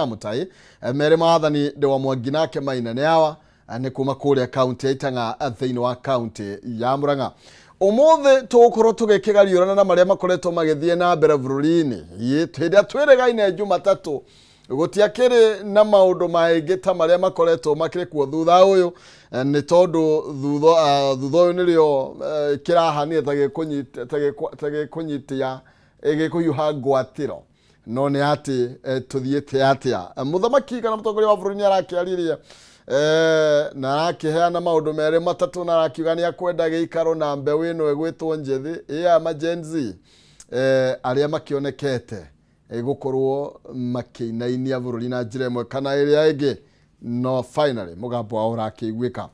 Mutai mere maathani Ndewa Mwangi nake Maina nĩ awa nĩ kuma kũrĩa kaunti ya Itang'a thĩinĩ wa kaunti ya Murang'a. Ũmũthĩ tũgũkorwo tũgĩkĩgariũrana na marĩa makoretwo magĩthiĩ na mbere bũrũri-inĩ. Hĩndĩ ĩrĩa twĩrĩgaine Jumatatũ gũtiakĩrĩ na maũndũ maingĩ ta marĩa makoretwo makĩrĩ kuo thutha ũyũ, nĩ tondũ thutha ũyũ nĩrĩo kĩrahanire ta gĩkũnyitia gĩkũhiũha ngwatĩro. No nĩ atĩ tũthiĩte atĩa? Mũthamaki kana mũtongoria wa bũrũri nĩ arakĩaririe na arakĩheana maũndũ merĩ matatũ, na arakiuga nĩ akwenda gĩikaro na mbeũ ĩno ĩgwĩtwo njĩthĩ ya ma Gen Z, arĩa makĩonekete gũkorwo makĩinainia bũrũri na njĩra ĩmwe kana ĩrĩa ĩngĩ, no finally mũgambo wao ũrakĩiguĩka.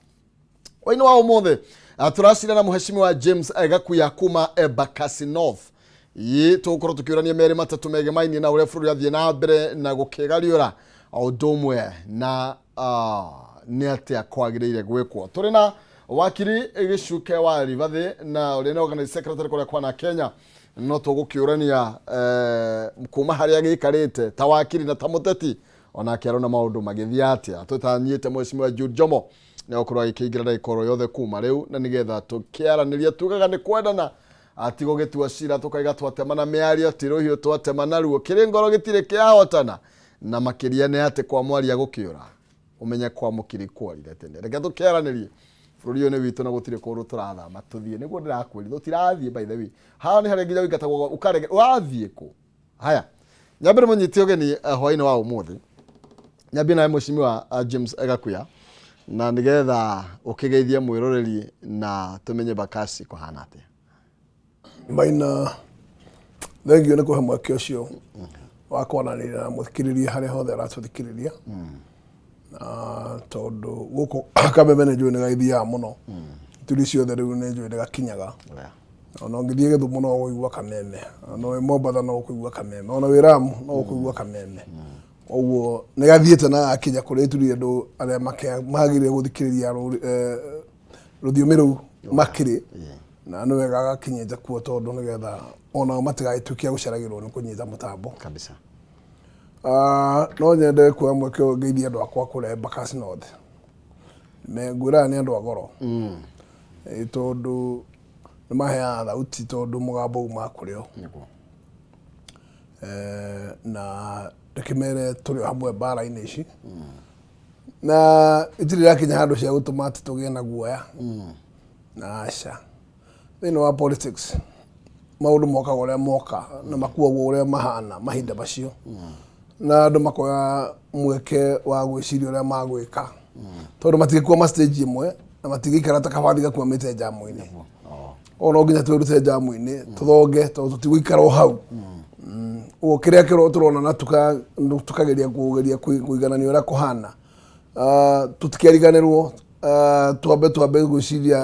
Waini wa ũmũthĩ tũracira na mũheshimiwa James Gakuya kuma Embakasi North. Ĩ tũgũkorwo tũkĩũrania merĩ matatũ megemainie na ũrĩa bũrũri athiĩ na mbere na gũkĩgariũra o ũndũ ũmwe na nĩ atĩa kwagĩrĩire gwĩkwo. Tũrĩ na wakiri Gĩcuke wa Ribathĩ na ũrĩa nĩ organizing secretary kũrĩa kwana Kenya, no tũgũkĩũrania kuma harĩa gĩikarĩte ta wakiri na ta mũteti, onake arona maũndũ magĩthiĩ atĩa. Tũtanyĩte mheshimiwa Jude Jomo nĩ egũkorwo agĩkĩingĩra ndagĩka oro yothe kuma rĩu, na nĩgetha tũkĩaranĩria tugaga nĩ kwendana atigo gĩtua cira tũkaiga twatema na mĩario ti rũhiũ twatema naruo kĩrĩ ngoro gĩtirĩ kĩahotana, na makĩria nĩ atĩ kwa mwaria gũkĩũra ũmenye kwa mũkiri kworire tene. Reke tũkĩaranĩrie, bũrũri ũyũ nĩ witũ na gũtirĩ kũndũ tũrathama tũthiĩ. Nĩguo ndĩrakwĩrire tũtirathiĩ, by the way haha nĩ harĩa nginya ũingatagwo ũkarege ũrathiĩ kũ. Haya, nyambere mũnyite ũgeni hwaĩ-inĩ wa ũmũthĩ. Nyambie nawe mheshimiwa James Gakuya, na nĩgetha ũkĩgeithie mwĩroreri na tũmenye Bakasi kũhana atĩa. Maina, thengio nĩ kũhe mweke ũcio wa kwaranĩria na mũthikĩrĩria harĩa hothe aratũthikĩrĩria, na tondũ gũkũ kameme nĩ njũĩ nĩ gagĩthiaga mũno ituri ciothe, rĩu nĩ njũĩ nĩ gakinyaga. Ona ũngĩthiĩ Gĩthumo no ũkũigua kameme, ona wĩ Mombatha no ũkũigua kameme, ona wĩ Lamu no ũkũigua kameme. Ũguo nĩ gathiĩte na gakinya kũrĩa ituri andũ arĩa magĩrĩire gũthikĩrĩria rũthiomi rũu makĩrĩ, na nĩ wega gakinyĩte kuo tondũ nĩgetha onao matigagĩtuĩke a gũceragĩrwo nĩ kũnyita mũtambo kabisa. No nyende kuoya mweke ũyũ ngeithie andũ akwa kũrĩa Embakasi North. Ngwĩraga nĩ andũ a goro. Tondũ nĩ maheaga thauti, tondũ mũgambo umaga kũrĩ o. Na ndĩkĩmere tũrĩ o hamwe mbara-inĩ ici, na itirĩ irakinya handũ cia gũtũma atĩ tũgĩe na guoya na aca. Thĩinĩ wa politics maũndũ mokaga ũrĩa moka na makuagwo ũrĩa mahana mahinda macio, na andũ makoya mweke wa gwĩciria ũrĩa magwĩka, tondũ matingĩkua ma stage ĩmwe na matingĩikara ta kabathi gakuamĩte njamu-inĩ. O no nginya twĩrute njamu-inĩ tũthonge, tondũ tũtigũikara o hau. Ũguo kĩrĩa tũrona na tũkageria kũgeria kũiganania ũrĩa kũhana, tũtikĩriganĩrwo, twambe gwĩciria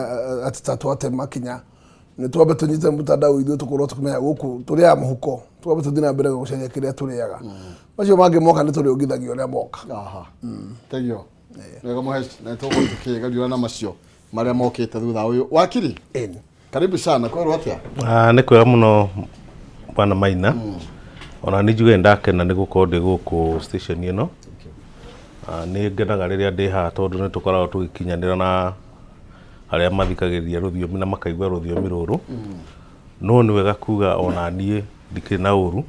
atĩ ta twatema kinya nĩ twambe tũnyite mtandao ithuĩ, tũkorwo tũkĩmenya gũkũ tũrĩaga mũhuko, twambe tũthiĩ na mbere gũcaria kĩrĩa tũrĩaga, macio mangĩ moka nĩ tũrĩongithagia ũrĩa moka. Aha. Thank you. Wega mũheci, na tũgũkorwo tũkĩgariũra na macio marĩa mokĩte thutha ũyũ. Wakiri, karibu sana, kwerwo atĩa? Nĩ kwega mũno bwana Maina, ona nĩ njuge ndakena nĩ gũkorwo ndĩ gũkũ station ĩno. Nĩ ngenaga rĩrĩa ndĩ haha tondũ nĩ tũkoragwo tũgĩkinyanĩra na arĩa mathikagĩrĩria rũthiomi na makaigua rũthiomi rũrũ. No nĩ wega kuga ona niĩ ndikĩrĩ na ũru,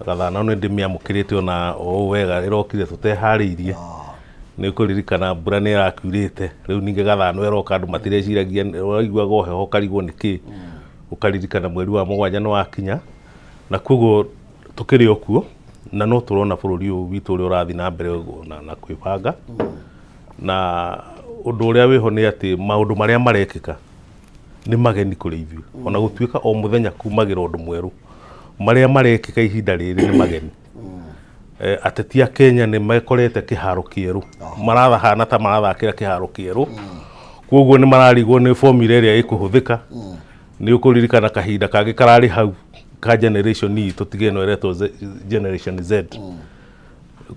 gathano nĩ ndĩmĩamũkĩrĩte ona o ũũ wega ĩrokire tũteharĩirie. Nĩ ũkũririkana mbura nĩ ĩrakiurĩte, rĩu ningĩ gathano ĩroka andũ matireciragia, ũraiguaga ũheho ũkarigwo nĩ kĩ, ũkaririkana mweri wa mũgwanja nĩ wakinya, na koguo tũkĩrĩ o kuo na no tũrona bũrũri ũyũ witũ ũrĩa ũrathiĩ na mbere na kwĩbanga. Na ũndũ ũrĩa wĩho nĩ atĩ maũndũ marĩa marekĩka nĩ mageni kũrĩ ithuĩ, ona gũtuĩka o mũthenya kumagĩra ũndũ mwerũ, marĩa marekĩka ihinda rĩrĩ nĩ mageni. Ateti a Kenya nĩ mekorete kĩharo kĩerũ, marathahana ta marathakĩra kĩharo kĩerũ, koguo nĩ mararigwo nĩ formula ĩrĩa ĩkũhũthĩka. Nĩ ũkũririkana kahinda kangĩ kararĩ hau ka generation itũ, tiga ĩno ĩretwo generation Z,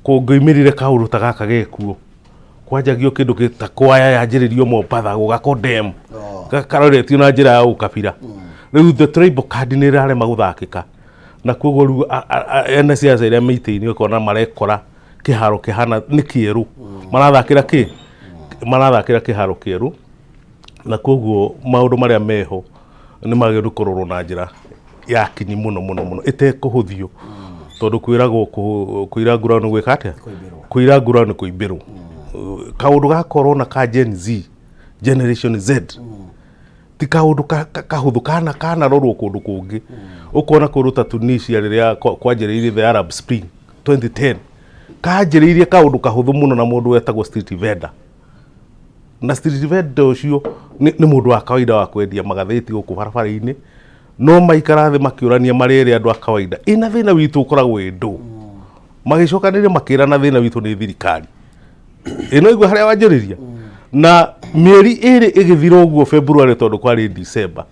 kũngĩoimĩrire kaũndũ ta gaka gekuo, kwanjagio kĩndũ ta kwaya yanjĩrĩrio Mombatha gũgakondem karoretio na njĩra ya ũkabira. Rĩu the tribal card nĩ ĩrarema gũthakĩka, na koguo rĩu ene siasa iria me itĩ-inĩ ũkona marekora. Kĩharo kĩhana nĩ kĩerũ, marathakĩra kĩ marathakĩra kĩharo kĩerũ, na koguo maũndũ marĩa meho nĩ magĩrĩirwo kũrorwo na njĩra ya kinyi mũno mũno mũno, ĩtekũhũthio, tondũ kwĩragwo kũira nguraro nĩ gwĩka atĩa? Kũira nguraro nĩ kũimbĩrwo. Kaũndũ ga corona ka Gen Z, Generation Z, ti kaũndũ kahũthũ kana kanarorwo kũndũ kũngĩ. Ũkona kũndũ ta Tunisia, rĩrĩa kwanjĩrĩirie the Arab Spring 2010, kanjĩrĩirie kaũndũ kahũthũ mũno na mũndũ wetagwo street vendor, na street vendor ũcio nĩ mũndũ wa kawaida wa kwendia magathĩti gũkũ barabara-inĩ. No maikara thĩ makĩũrania marere andũ a kawaida ĩna thĩna witũ ũkoragwo ĩ ndũ, magĩcokanĩrĩria makĩrana thĩna witũ nĩ thirikari ĩno. Igua harĩa wanjĩrĩria na mĩeri 2 ĩgĩthira ũguo, February, tondũ kwarĩ December,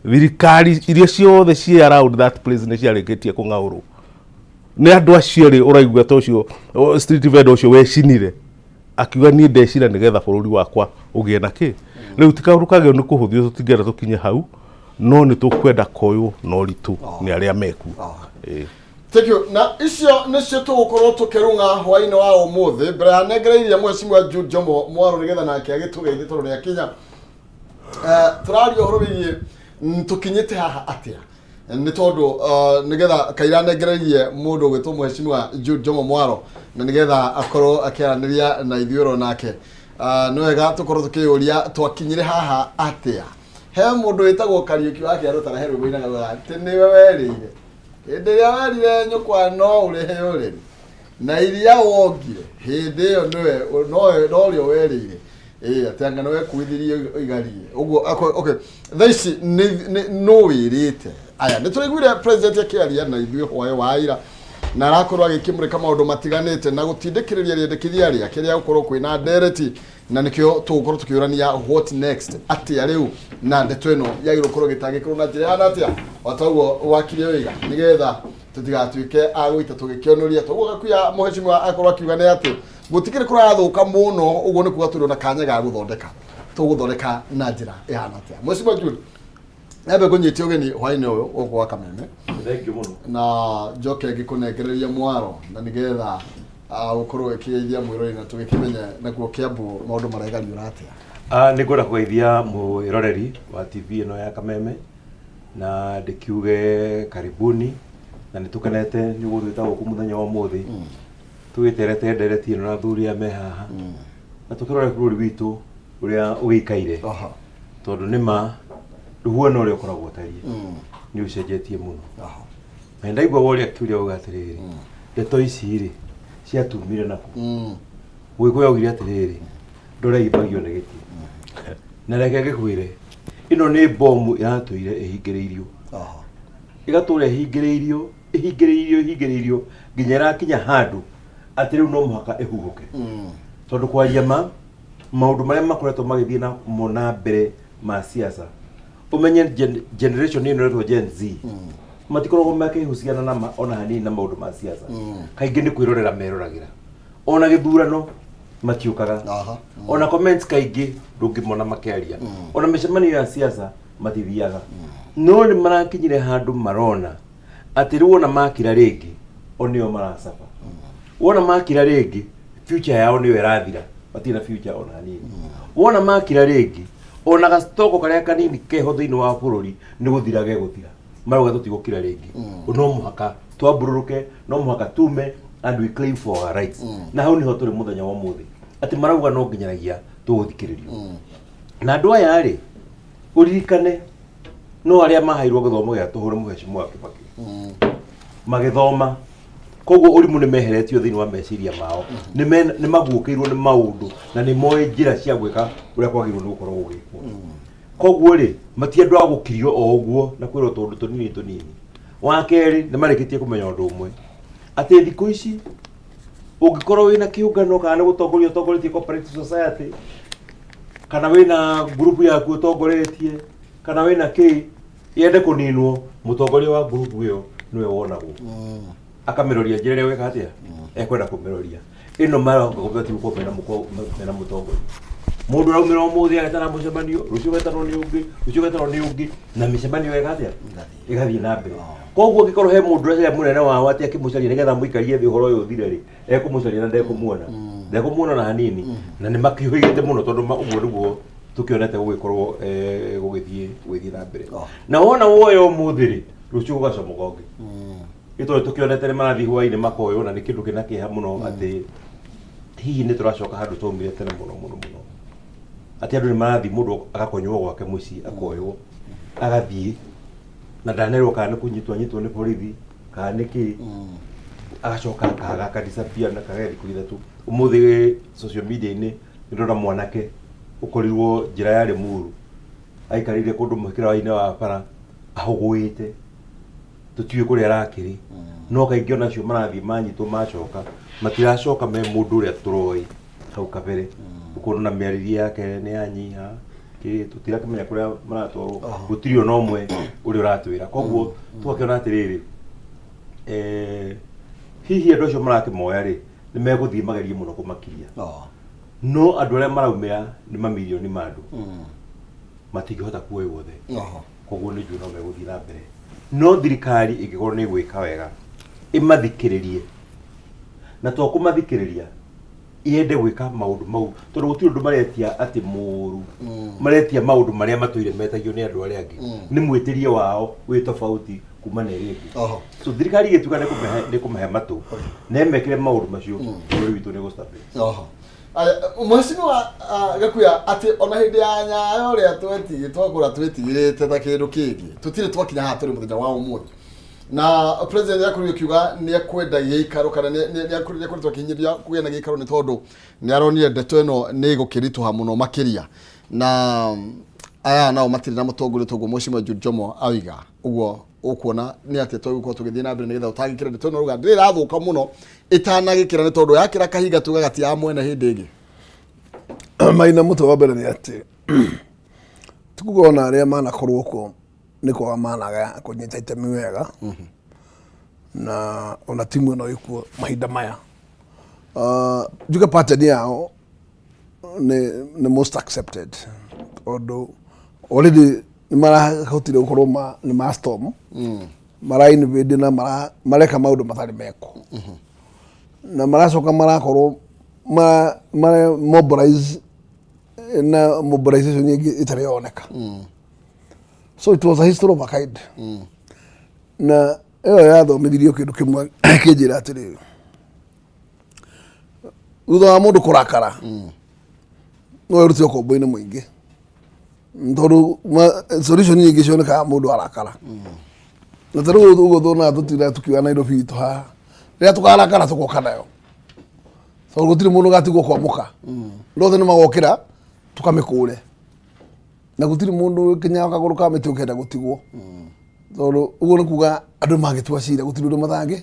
thirikari iria ciothe ciĩ around that place nĩ ciarĩkĩtie kũng'aũrwo nĩ andũ acio erĩ. Ũraigua ta ũcio street vendor ũcio wecinire akiuga, "Niĩ ndecira nĩgetha bũrũri wakwa ũgĩe na kĩ." Rĩu ti kaũndũ kagĩrĩirwo nĩ kũhũthio, tũtingĩenda tũkinye hau, no nĩ tũkwenda koywo na ũritũ nĩ arĩa mekuo. Ĩĩ. Thank you. Na icio nĩcio tũgũkorwo tũkĩrung'a hwaĩ-inĩ wa ũmũthĩ. Mbere ya nengereirie Mheshimiwa Jude Jomo Mwaro nĩgetha nake agĩtũgeithie tondũ nĩ akinya. Tũraria ũhoro wĩgiĩ tũkinyĩte haha atĩa, nĩ tondũ nĩgetha kaira nengereirie mũndũ ũgwĩtwo Mheshimiwa Jude Jomo Mwaro na nĩgetha akorwo akĩaranĩria na ithuĩ oro nake. Nĩ wega tũkorwo tũkĩyũria twakinyire haha atĩa. He mũndũ wĩtagwo Kariũki wa Kĩarũtara, he rwĩmbo inaga atĩ nĩwe werĩire hĩndĩ ĩrĩa werire nyũkwa no ũrĩhe ũrĩmi na iria wongire hĩndĩ ĩyo, nĩwe nowe norĩo werĩire ĩĩ atĩ anga nĩwe kuithirie igarie ũguo. Okay, thaa ici nũ wĩrĩte aya? Nĩ tũraiguire president akĩaria na ithuĩ hwaĩ wa ira na arakorwo agĩkĩmũrĩka maũndũ matiganĩte na gũtindĩkĩrĩria rĩendekithia rĩake rĩa gũkorwo kwĩna ndereti, na nĩkĩo tũgũkorwo tũkĩũrania what next, atĩa rĩu, na ndeto ĩno yagĩrĩirwo gũkorwo ĩgĩtangĩkĩrwo na njĩra ĩhana atĩa, o ta ũguo wakire wĩga, nĩgetha tũtigatuĩke a gũita tũgĩkĩonoria. Toguo gakuya mũhecimiwa akorwo akiuga nĩ atĩ gũtikĩrĩ kũrathũka mũno ũguo, nĩ kuga tũrĩ ona kanya ga gũthondeka, tũgũthondeka na njĩra ĩhana atĩa? Mheshimiwa Jude, nyambe ngũnyite ũgeni hwaĩ-inĩ ũyũ gũkũ wa Kameme. Thank you mũno. Na njoke ngĩkũnengereria mwaro na nĩgetha ũkorwo ũkĩgeithia mwĩroreri na tũgĩkĩmenye nakuo Kĩambu maũndũ maregariũra atĩa. Nĩ ngwenda kũgeithia mwĩroreri wa TV ĩno ya Kameme na ndĩkiuge karibuni, na nĩ tũkenete nĩ gũtwĩta gũkũ mũthenya wa ũmũthĩ tũgĩterete ndereti ĩno na athuri aya me haha na tũkĩrore bũrũri witũ ũrĩa ũgĩikaire, tondũ nĩ ma rũhuano ũrĩa ũkoragwo ũtariĩ nĩ ũcenjetie mũno. Na ndaigua woria kĩũria uga atĩrĩrĩ, ndeto ici rĩ ciatumire nakũ? Mũgĩkũyũ augire atĩrĩrĩ, ndore imbagio nĩ gĩtĩ. Na reke ngĩkwĩre, ĩno nĩ bomu ĩratũire ĩhingĩrĩirio, ĩgatũra ĩhingĩrĩirio, ĩhingĩrĩirio, ĩhingĩrĩirio nginya ĩrakinya handũ atĩ rĩu no mũhaka ĩhuhũke, tondũ kwaria ma, maũndũ marĩa makoretwo magĩthiĩ na mo na mbere ma siasa, ũmenye generation ĩno ĩretwo Gen Z matikoragwo makĩhuciana na ona hanini na maũndũ ma siasa. Kaingĩ nĩ kwĩrorera meroragĩra, ona gĩthurano matiũkaga, ona comments kaingĩ ndũngĩmona makĩaria, ona mĩcemanio ya siasa matithiaga. No nĩ marakinyire handũ marona atĩ rĩu ona makira rĩngĩ, o nĩo maracaba. Wona makira rĩngĩ, future yao nĩyo ĩrathira, matirĩ na future ona hanini. Wona makira rĩngĩ, ona gacitoko karĩa kanini keho thĩinĩ wa bũrũri nĩ gũthira gegũthira. Marauga tũtigũkira rĩngĩ, no mũhaka twambũrũrũke, no mũhaka tume and we claim for our rights. Na hau nĩho tũrĩ mũthenya wa ũmũthĩ, atĩ marauga no nginyanagia tũgũthikĩrĩrio. Na andũ aya rĩ, ũririkane no arĩa maheirwo gĩthomo gĩa tũhũ nĩ mũhecimu wa Kibaki magĩthoma, koguo ũrimũ nĩ meheretio thĩinĩ wa meciria mao, nĩ maguũkĩirwo nĩ maũndũ na nĩ moĩ njĩra cia gwĩka ũrĩa kwagĩrĩirwo nĩ gũkorwo gũgĩkwo. Koguo rĩ, mati andũ a gũkirio o ũguo na kwĩrwo tũũndũ tũnini tũnini. Wa kerĩ, nĩ marĩkĩtie kũmenya ũndũ ũmwe, atĩ thikũ ici ũngĩkorwo wĩna kĩũngano kana nĩ gũtongoria ũtongoretie cooperative society kana wĩna ngurubu yaku ũtongoretie kana wĩna kĩ yende kũninwo, mũtongoria wa ngurubu ĩyo nĩwe wonagwo akamĩroria njĩra ĩrĩa gwĩka atĩa ekwenda kũmĩroria. Ĩno marauga ti gũkorwo mena mena mũtongoria. Mũndũ araumĩra ũmũthĩ agetana mũcemanio, rũciũ ũgetanwo nĩ ũngĩ, rũciũ ũgetanwo nĩ ũngĩ, na mĩcemanio ĩga atĩa? Ĩgathiĩ na mbere. Koguo angĩkorwo he mũndũ ũracaria mũnene wao atĩ akĩmũcaria nĩgetha mũikarie thĩ ũhoro ũyũ ũthire rĩ, ekũmũcaria na ndekũmuona. Ndekũmuona ona hanini. Na nĩ makĩũhĩgĩte mũno tondũ ũguo nĩguo tũkĩonete gũgĩkorwo gũgĩthiĩ gũgĩthiĩ na mbere. Na wona woya ũmũthĩ rĩ, rũciũ gũgacomoka ũngĩ. Nĩ tondũ tũkĩonete nĩ marathiĩ hwainĩ makoywo na nĩ kĩndũ kĩna kĩeha mũno atĩ hihi nĩ tũracoka handũ twaumire tene mũno mũno mũno. Atĩ andũ nĩ marathiĩ mũndũ agakonywo gwake mũciĩ akoywo agathiĩ na ndanerwo kana nĩ kũnyitwo anyitwo nĩ borithi kana nĩ kĩ agacoka akaga aka disappear na kagĩa thikũ 3. Ũmũthĩ social media-inĩ nĩ ndona mwanake ũkorirwo njĩra ya Limuru aikarĩire kũndũ mũkĩra-inĩ wa bara ahũgũĩte tũtiũĩ kũrĩa arakĩrĩ. No kaingĩ ona acio marathiĩ manyitwo macoka matiracoka me mũndũ ũrĩa tũroĩ hau kabere. Ũkona na mĩarĩrie yake nĩ yanyiha kĩ tũtirakĩmenya kũrĩa maratwarwo, gũtirĩ ona ũmwe ũrĩa ũratwĩra. Koguo tũgakĩona atĩrĩrĩ, hihi andũ acio marakĩmoya rĩ nĩ megũthiĩ magerie mũno kũmakiria. No andũ arĩa maraumĩra nĩ mamirioni ma andũ matingĩhota kuoywo othe. Koguo nĩ njũĩ no megũthiĩ na mbere. No thirikari ĩngĩkorwo nĩ ĩgwĩka wega ĩmathikĩrĩrie, na to kũmathikĩrĩria yende gwĩka maũndũ mau, tondũ gũtirĩ ũndũ maretia atĩ mũru, maretia maũndũ marĩa matũire metagio nĩ andũ arĩa angĩ. Nĩ mwĩtĩrie wao wĩ tofauti kuma na ĩrĩa ĩngĩ. So thirikari ĩgĩtuĩka nĩ kũmahe matũ na ĩmekĩre maũndũ macio, bũrũri witũ nĩ gũ-stabilize. Aya, Mheshimiwa Gakuya, atĩ ona hĩndĩ ya Nyayo ũrĩa twakũra twĩtigĩrĩte ta kĩndũ kĩngĩ, tũtirĩ twakinya haha tũrĩ mũthenya wa ũmũthĩ. Na president akorirwo akiuga nĩ ekwenda gĩikaro kana nĩ akoretwo akĩhinyĩrĩria kũgĩa na gĩikaro nĩ tondũ nĩ aronire ndeto ĩno nĩ ĩgũkĩritũha mũno makĩria. Na aya nao matirĩ na mũtongoria toguo Mheshimiwa Jude Jomo oiga. Ũguo ũkuona nĩ atĩa tũgũkorwo tũgĩthiĩ na mbere nĩgetha ũtangĩkĩra ndeto ĩno ũrauga ndĩrĩ ĩrathũka mũno ĩtanagĩkĩra nĩ tondũ yakĩra kahinga tugaga ti ya mwene hĩndĩ ĩngĩ. Maina mũtwe wa mbere nĩ atĩ ti kuga ona arĩa manakorwo kuo nĩ kwaga managa kũnyita itemi wega na ona timu ĩno ĩkuo mahinda maya. Njuge pattern yao nĩ most accepted tondũ already nĩ marahotire gũkorwo nĩ ma storm mara invade na mareka maũndũ matarĩ mekwo na maracoka marakorwo mara mobilize na mobilization ĩngĩ ĩtarĩ yoneka. So it was a history of a kind. Na ĩyo yathomithirio kĩndũ kĩmwe kĩnjĩra atĩrĩrĩ, thutha wa mũndũ kũrakara no erute ũkombo-inĩ mũingĩ tondũ solution nyingĩ cionekaga mũndũ arakara. Na ta rĩu ũguo tuonaga tũtindaga tũkiuga Nairobi itũ haha, rĩrĩa tũkarakara tũgoka nayo tondũ gũtirĩ mũndũ ũgatigwo kwamũka, andũ othe nĩ magokĩra tũkamĩkũre, na gũtirĩ mũndũ kinya kagũrũ ka mĩtĩ ũkenda gũtigwo, tondũ ũguo nĩ kuga andũ mangĩtua cira gũtirĩ ũndũ matangĩka.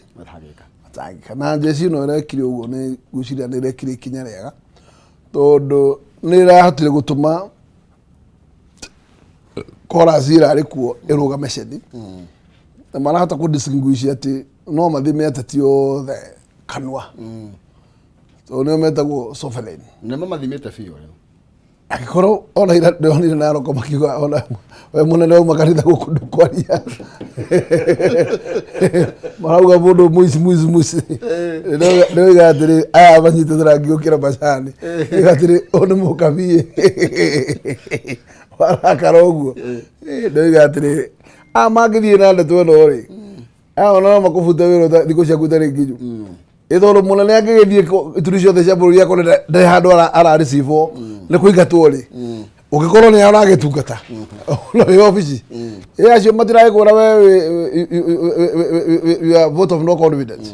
Matangĩka. Na njeci ĩno ĩrekire ũguo nĩ ngwĩciria nĩ ĩrekire ikinya rĩega tondũ nĩ ĩrahotire gũtũma chorus ĩrarĩ kuo ĩrũgame ceni na marahota kũ distinguish atĩ no mathime ateti othe kanua tondũ nĩo metagwo sovereign. Nĩ mamathimĩte biũ rĩu. Angĩkorwo ona ira ndĩronire Naroko makiuga ona we mũnene wauma kanitha gũkũ ndũkwaria, marauga mũndũ mũici mũici mũici, nĩoiga atĩrĩ aya manyitĩte rangi gũkĩra macani, oiga atĩrĩ ũyũ nĩ mũkabii warakara ũguo, nĩoiga atĩrĩ aya mangĩthiĩ na ndeto ĩno rĩ, aya ona no makũbute wĩra thikũ ciaku itarĩ nginyu. Ĩ tondũ mũnene angĩgĩthiĩ ituri ciothe cia bũrũri akore ndarĩ handũ ararecivwo nĩ kũingatwo rĩ, ũngĩkorwo nĩ aragĩtungata no wĩ obici ĩ acio matiragĩkwĩra we you are vote of no confidence.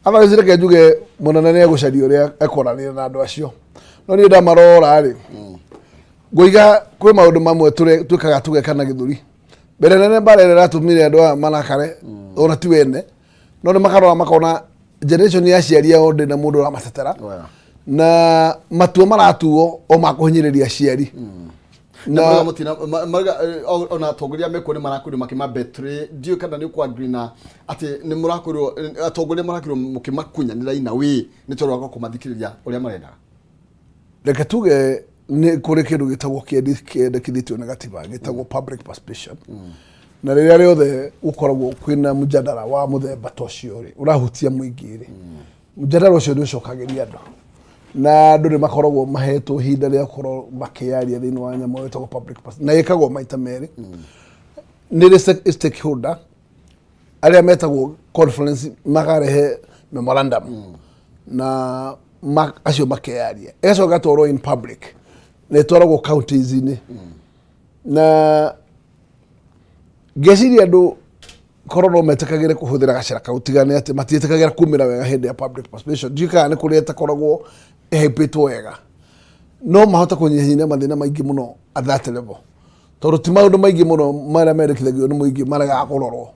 Otherwise reke njuge mũnene nĩ egũcaria ũrĩa ekwaranĩria na andũ acio, no niĩ ndamarora rĩ, ngũiga kwĩ maũndũ mamwe twĩkaga tũgeka na gĩthũri. Mbere nene mbara ĩrĩa ĩratũmire andũ aya marakare ona ti wene, no nĩ makarora makona generation ya aciari ao ndĩ na mũndũ ũramatetera na matua maratuo o makũhinyĩrĩria aciari. Na marauga mũtina marauga ona atongoria mekuo nĩ marakorirwo makĩma betray. Ndiũĩ kana nĩ ũkũ agree na atĩ nĩ mũrakorirwo atongoria marakorirwo mũkĩmakunyanĩra in a way nĩ tondũ wa kũmathikĩrĩria ũrĩa marendaga. Reke tuge Nĩ kũrĩ kĩndũ gĩtagwo kĩendekithĩtio nĩ gatiba gĩtagwo public participation, na rĩrĩa rĩothe gũkoragwo kwĩna mũjadara wa mũthemba ta ũcio rĩ, ũrahutia mũingĩ rĩ, mũjadara ũcio nĩ ũcokagĩria andũ, na andũ nĩ makoragwo mahetwo ihinda rĩa gũkorwo makĩyaria thĩinĩ wa nyamũ ĩyo ĩtagwo public participation, na ĩkagwo maita merĩ. Nĩ rĩ stakeholder arĩa metagwo conference makarehe memorandum na acio makeyaria, ĩgacoka ĩgatwarwo in public na ĩtwaragwo counties-inĩ. Na ngeciria andũ korwo no metĩkagĩre kũhũthĩra gacĩra kau, tigane atĩ matiĩtĩkagĩra kumĩra wega hĩndĩ ya public participation, ndiũĩ kana nĩ kũrĩa ĩtakoragwo ĩhaipĩtwo wega, no mahote kũnyihanyihia mathĩna maingĩ mũno at that level, tondũ ti maũndũ maingĩ mũno marĩa mendekithagio nĩ mũingĩ maregaga kũrorwo.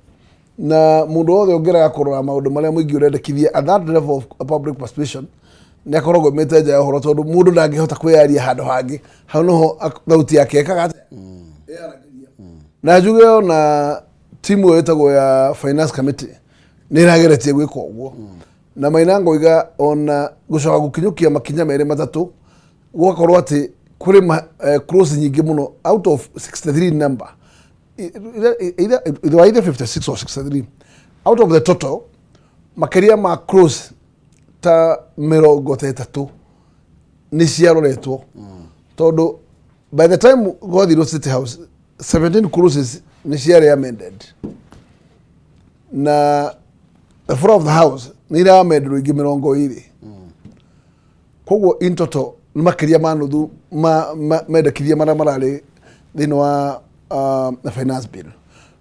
Na mũndũ wothe ũngĩrega kũrora maũndũ marĩa mũingĩ ũrendekithia at that level of public participation nĩ akoragwo aumĩte nja ya ũhoro, tondũ mũndũ ndangĩhota kwĩyaria handũ hangĩ, hau noho thauti yake ĩkaga atĩa? Ĩyaragĩria. Na njuge ona timu ĩyo ĩtagwo ya finance committee nĩ ĩrageretie gwĩka ũguo, na Maina ngoiga ona gũcoka gũkinyũkia makinya merĩ matatũ, gũgakorwo atĩ kũrĩ clause nyingĩ mũno out of 63 number, either, either 56 or 63 out of the total, makĩria ma clause ta 30 nĩ ciaroretwo, tondũ by the time gwathirwo State House, 17 clauses nĩ ciarĩ amended, na the floor of the house nĩ iramenderwo ingĩ 20. Koguo in total nĩ makĩria ma nuthu ma mendekithia marĩa mararĩ thĩinĩ wa finance bill.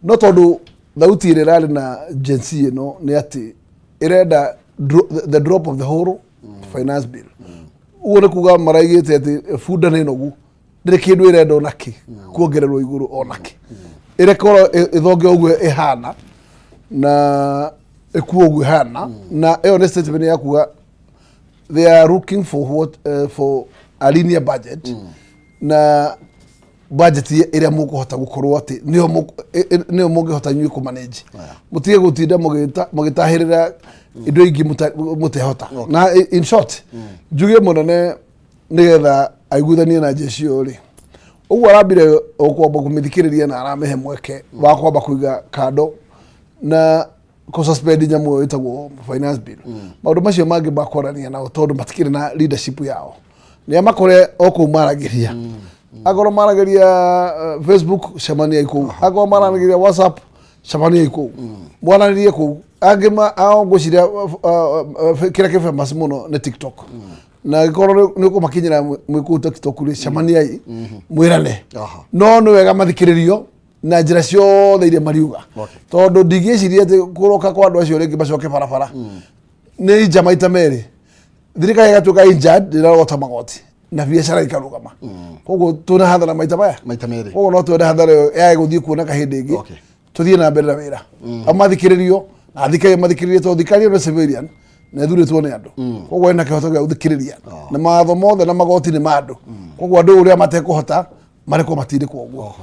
No tondũ thauti ĩrĩa ĩrarĩ na Gen Z ĩno nĩ atĩ ĩrenda the drop of the whole finance bill. Ũguo nĩ kuga maraigĩte atĩ bunda nĩ nogu, ndĩrĩ kĩndũ ĩrenda onakĩ kuongererwo igũrũ onakĩ, ĩrekorwo ĩthonge ũguo ĩhana na ĩkuo ũguo ĩhana. Na ĩyo nĩ statement ya kuga they are looking for what, for a linear budget, na budget ĩrĩa mũkũhota gũkorwo atĩ nĩyo nĩyo mũngĩhota inyuĩ kũmanage, mũtige gũtinda mũgĩtahĩrĩra indo ingĩ mũtehota. Na in short, njuge mũnene nĩgetha aiguithanie na jeshi ĩyo rĩ, ũguo arambire o kwamba kũmĩthikĩrĩria na aramĩhe mweke wa kwamba kũiga kando na kũsuspend nyamũ ĩyo ĩtagwo finance bill. Maũndũ macio mangĩ makwarania nao, tondũ matikĩrĩ na leadership yao, nĩ amakore o kũu maragĩria. Akorwo maragĩria Facebook, cemaniai kũu. Akorwo maragĩria WhatsApp, cemaniai kũu, mwaranĩrie kũu. Angĩ ao ngwĩciria kĩrĩa kĩ famous mũno nĩ TikTok, na angĩkorwo nĩ ũkũmakinyĩra mwĩ kũu TikTok rĩ, cemaniai mwĩrane. No nĩ wega mathikĩrĩrio na njĩra ciothe iria mariuga, tondũ ndingĩciria atĩ kũroka kwa andũ acio rĩngĩ macoke barabara nĩ inja maita merĩ, thirikari ĩgatuĩka injured, ĩrarogota magoti na biacara ikarũgama. Koguo twĩna hathara maita maya maita merĩ. Koguo no twende hathara ĩyo yage gũthiĩ kuoneka hĩndĩ ĩngĩ. Tũthiĩ na mbere na wĩra, amathikĩrĩrio na thikari mathikĩrĩrie, tondũ thirikari ĩno nĩ civilian na ĩthurĩtwo nĩ andũ, koguo ĩna kĩhoto gĩa gũthikĩrĩria, na mawatho mothe na magoti nĩ ma andũ. Koguo andũ ũrĩa matekũhota marekwo matindĩkwo ũguo.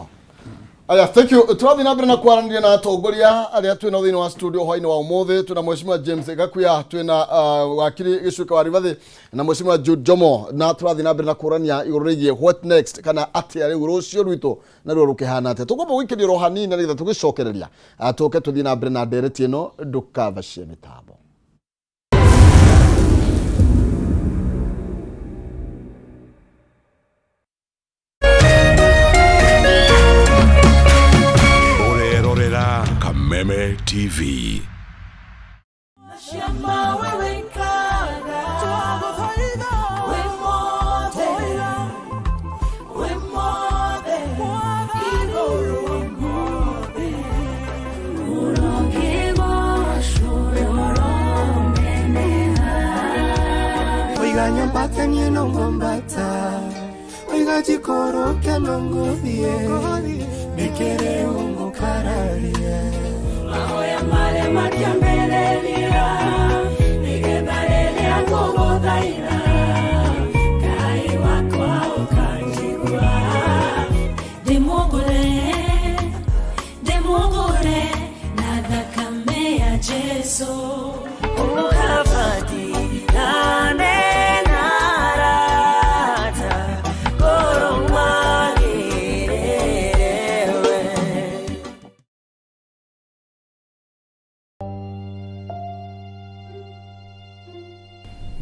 Aya, thank you. Tũrathiĩ na mbere na kwaranĩria na atongoria arĩa twĩna thĩinĩ wa studio hwainĩ wa ũmũthĩ. Twĩna Mheshimiwa James Gakuya, twĩna wakiri Gĩcuĩka wa Rigathĩ na Mheshimiwa Jude Jomo, na tũrathiĩ na mbere na kũrania igũrũ rĩgiĩ what next, kana atĩa rĩu rũciũ rwitũ naruo rũkĩhana atĩa. Tũkwamba gũikĩrio ro hanini na nĩgetha tũgĩcokereria, tũke tũthiĩ na mbere na ndereti ĩno. Ndũkabacie mĩtambo. Ũrerorera Kameme TV. Ciama we wĩkaga, wĩ mothe, wĩ mothe, igũrũ mothe. Oiga nyambate niĩ no ngwambata, oiga njikũrũke no ngũthiĩ, nĩkĩrĩ ũngũkararia? Mahoya marĩa matiambĩrĩria, nĩgetha rĩrĩa ngũgũthaitha, Ngai wakwa ũkanjigua. Ndĩmũgũre, ndĩmũgũre na thakame ya Jesu. Ũkabati nane na arata.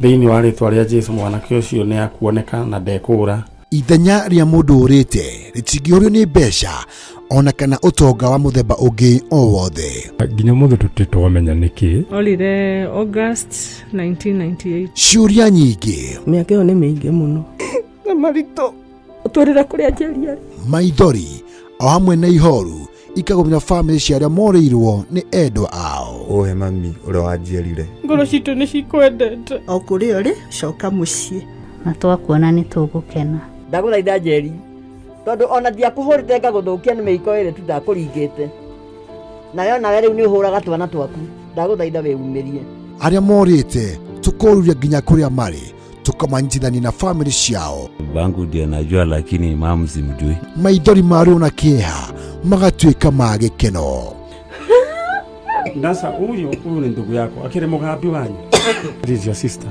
Thĩinĩ wa rĩtwa rĩa Jesu mwanake ũcio nĩ akuoneka na ndekũũra. Ithenya rĩa mũndũ ũrĩte rĩtingĩũrio nĩ mbeca ona kana ũtonga wa mũthemba ũngĩ o wothe. Nginya ũmũthĩ tũtirĩ twamenya nĩkĩ. Orire August 1998. Ciũria nyingĩ. Mĩaka ĩyo nĩ mĩingĩ mũno. Na maritũ ũtwĩrĩre kũrĩa Njeri arĩ. Maithori o hamwe na ihoru ikagũmĩra bamĩrĩ cia arĩa morĩirwo nĩ endwa ao. Ũhe mami ũrĩa wanjiarire. Ngoro citũ nĩ cikwendete. O kũrĩa ũrĩ, coka mũciĩ. Na twakuona nĩ tũgũkena. Ndagũthaitha Njeri, tondũ ona ndiakũhũrĩte ngagũthũkia nĩ mĩiko ĩrĩ tu ndakũringĩte. Nawe onawe rĩu nĩ ũhũraga twana twaku. Ndagũthaitha wĩumĩrie. Arĩa morĩte tũkoruria nginya kũrĩa marĩ tũkamanyitithania na bamĩrĩ ciao. Babangu ndiye najua, lakini mamu simjui. Maithori ma ruo na kĩeha magatuĩka ma gĩkeno. Sasa huyu huyu ni ndugu yako, akiri mugambi wanyu. This is your sister.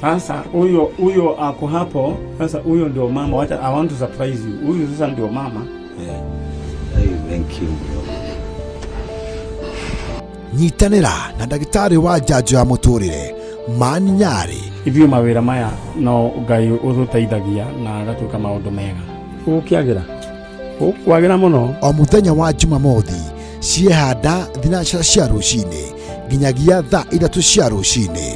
Sasa huyo huyo ako hapo. Sasa huyo ndio mama. Wacha, I want to surprise you. Huyu sasa ndio mama. Yeah. Hey, thank you bro. Nyitanĩra na ndagĩtarĩ wa njanjo ya mũtũrĩre Mani Nyarĩ. Ithuĩ mawĩra maya no Ngai ũtũteithagia na agatuĩka maũndũ mega. Gũkĩagĩra. Gũkwagĩra mũno. O mũthenya wa Jumamothi ciehanda thinacara cia rũcinĩ nginyagia thaa ithatũ cia rũcinĩ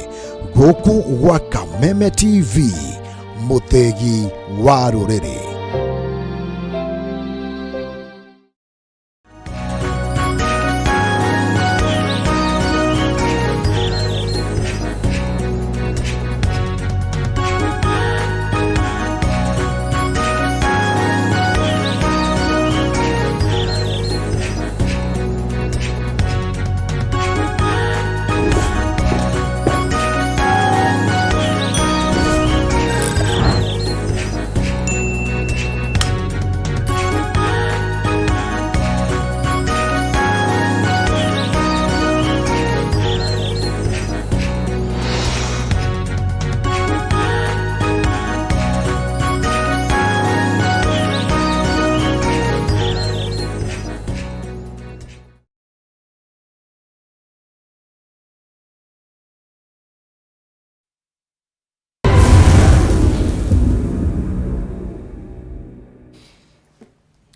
gũkũ gwa Kameme TV mũthĩgi wa rũrĩrĩ.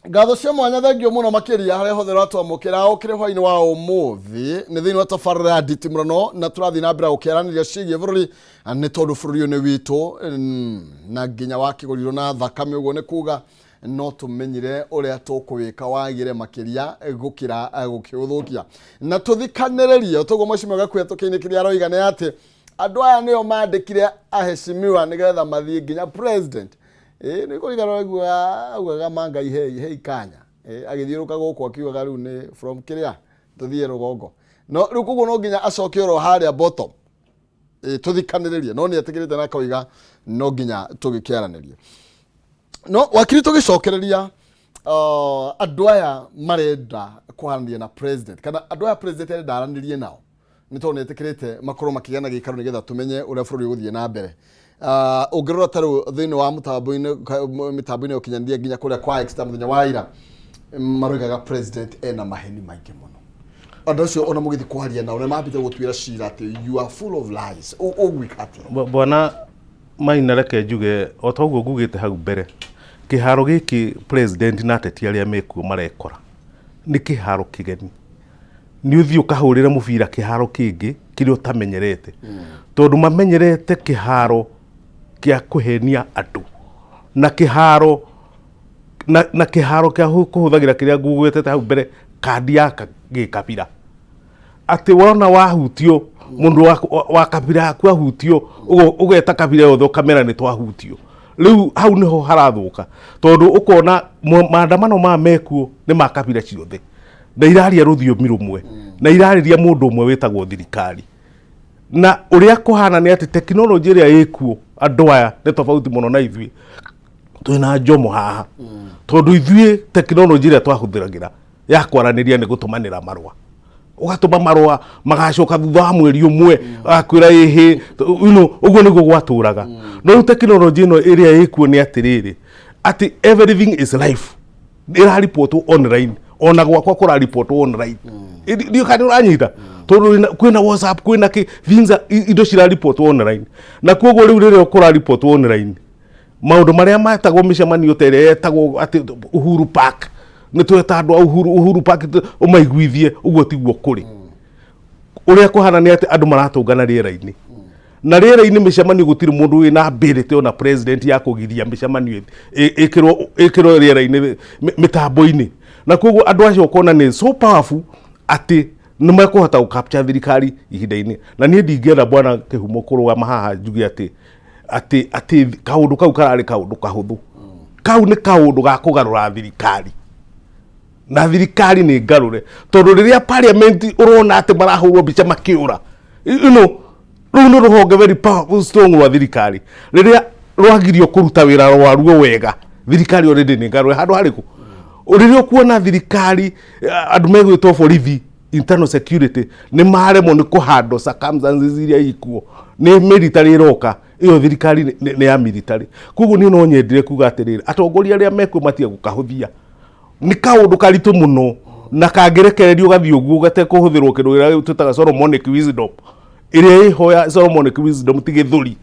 Ngatho cia mwanya thengio muno makiria haria hothe ũratwamũkĩra ũkĩrĩ hwainĩ wa ũmũthĩ nĩ thĩinĩ wa tabarĩra ya nditimũrano na tũrathiĩ na mbere gũkĩaranĩria ciĩgiĩ bũrũri nĩ tondũ bũrũri ũyũ nĩ witũ na nginya wakĩgũrirwo na thakame ũguo nĩ kuga no tũmenyire ũrĩa tũkũwĩka wagĩre makĩria gũkĩra gũkĩũthũkia na tũthikanĩrĩrie toguo mheshimiwa Gakuya tũkĩinĩ kĩrĩa aroiga nĩ atĩ andũ aya nĩo mandĩkire aheshimiwa nĩgetha mathiĩ nginya president. Nĩ kũringana ũguo augaga mangai hei hei kanya agĩthiũrũka gũkũ akiugaga rĩu nĩ from kĩrĩa tũthiĩ rũgongo no rĩu koguo no nginya acoke oro harĩa bottom tũthikanĩrĩrie no nĩ etĩkĩrĩte na akoiga no nginya tũgĩkĩaranĩrie no wakiri tũgĩcokereria andũ aya marenda kwaranĩria na president kana andũ aya president arenda aranĩrie nao nĩ tondũ nĩ etĩkĩrĩte makorwo makĩgĩa na gĩikaro nĩgetha tũmenye ũrĩa bũrũri ũgũthiĩ na mbere. Ũngĩrora ta rĩu thĩinĩ wa mũtambo-inĩ mĩtambo-inĩ ya ũkinyanĩria nginya kũrĩa kwa X ta mũthenya wa ira maroigaga president ena maheni maingĩ mũno. Andũ acio ona mũgĩthiĩ kwaria nao nĩ mambĩte gũtuĩra cira atĩ you are full of lies. Ũgwĩka atĩa? Bwana Maina, reke njuge o ta ũguo ngugĩte hau mbere, kĩharo gĩkĩ president na ateti arĩa mekuo marekora nĩ kĩharo kĩgeni. Nĩ ũthiĩ ũkahũrĩre mũbira kĩharo kĩngĩ kĩrĩa ũtamenyerete, tondũ mamenyerete kĩharo kĩa kũhenia andũ na kĩharo na kĩharo kĩa kũhũthagĩra kĩrĩa ngugwetete hau mbere kandi ya gĩkabira, atĩ wona wahutio mũndũ wa kabira yaku ahutio ũgeta kabira yothe ũkamera nĩ twahutio. Rĩu hau nĩho harathũka, tondũ ũkona maandamano maya mekuo nĩ ma kabira ciothe na iraria rũthiomi rũmwe na irarĩria mũndũ ũmwe wĩtagwo thirikari. Na ũrĩa kũhana nĩ atĩ tekinoronjĩ ĩrĩa ĩkuo andũ aya nĩ tofauti mũno na ithuĩ twĩna njomo haha, tondũ ithuĩ tekinoronjĩ ĩrĩa twahũthĩragĩra ya kwaranĩria nĩ gũtũmanĩra marũa, ũgatũma marũa magacoka thutha wa mweri ũmwe agakwĩra ĩhĩ, you know, ũguo nĩguo gwatũraga. No rĩu tekinoronjĩ ĩno ĩrĩa ĩkuo nĩ atĩrĩrĩ, atĩ everything is life ĩraripotwo online, ona gwakwa kũraripotwo online. Ndiũ kana ũranyita, Tondũ kwĩna WhatsApp, kwĩna kĩ, things indo ciraripotwo online. Na koguo rĩu rĩrĩa kũraripotwo online, maũndũ marĩa metagwo mĩcemanio ta ĩrĩa yetagwo atĩ Uhuru Park, nĩ tweta andũ a Uhuru Park ũmaiguithie, ũguo tiguo kũrĩ. Ũrĩa kũhana nĩ atĩ andũ maratũngana rĩera-inĩ, na rĩera-inĩ mĩcemanio gũtirĩ mũndũ wĩna ability ona president ya kũgiria mĩcemanio ĩkĩrwo rĩera-inĩ, mĩtambo-inĩ. Na koguo andũ acio ũkona nĩ so powerful atĩ nĩ mekũhota gũ capture thirikari ihinda-inĩ. Na niĩ ndingĩenda, bwana Kĩhumo, kũrũgama haha njuge atĩ kaũndũ kau kararĩ kaũndũ kahũthũ. Kau nĩ kaũndũ ga kũgarũra thirikari, na thirikari nĩ ngarũre, tondũ rĩrĩa parliament ũrona atĩ marahũrwo mbica makĩũra, rũu nĩ rũhonge very powerful, strong rwa thirikari. Rĩrĩa rwagirio kũruta wĩra rwaruo wega, thirikari already nĩ ngarũre. Handũ harĩkũ rĩrĩa ũkuona thirikari, andũ megwĩtwo borithi, internal security, nĩ maremwo nĩ kũhandle circumstances iria ikuo, nĩ military ĩroka. Ĩyo thirikari nĩ ya military. Koguo niĩ no nyendire kuga atĩrĩrĩ, atongoria arĩa mekuo matige gũkahũthia. Nĩ kaũndũ karitũ mũno, na kangĩrekererio gathiĩ ũguo gatekũhũthĩrwo kĩndũ kĩrĩa twĩtaga Solomonic wisdom, ĩrĩa ĩho ya Solomonic wisdom ti gĩthũri,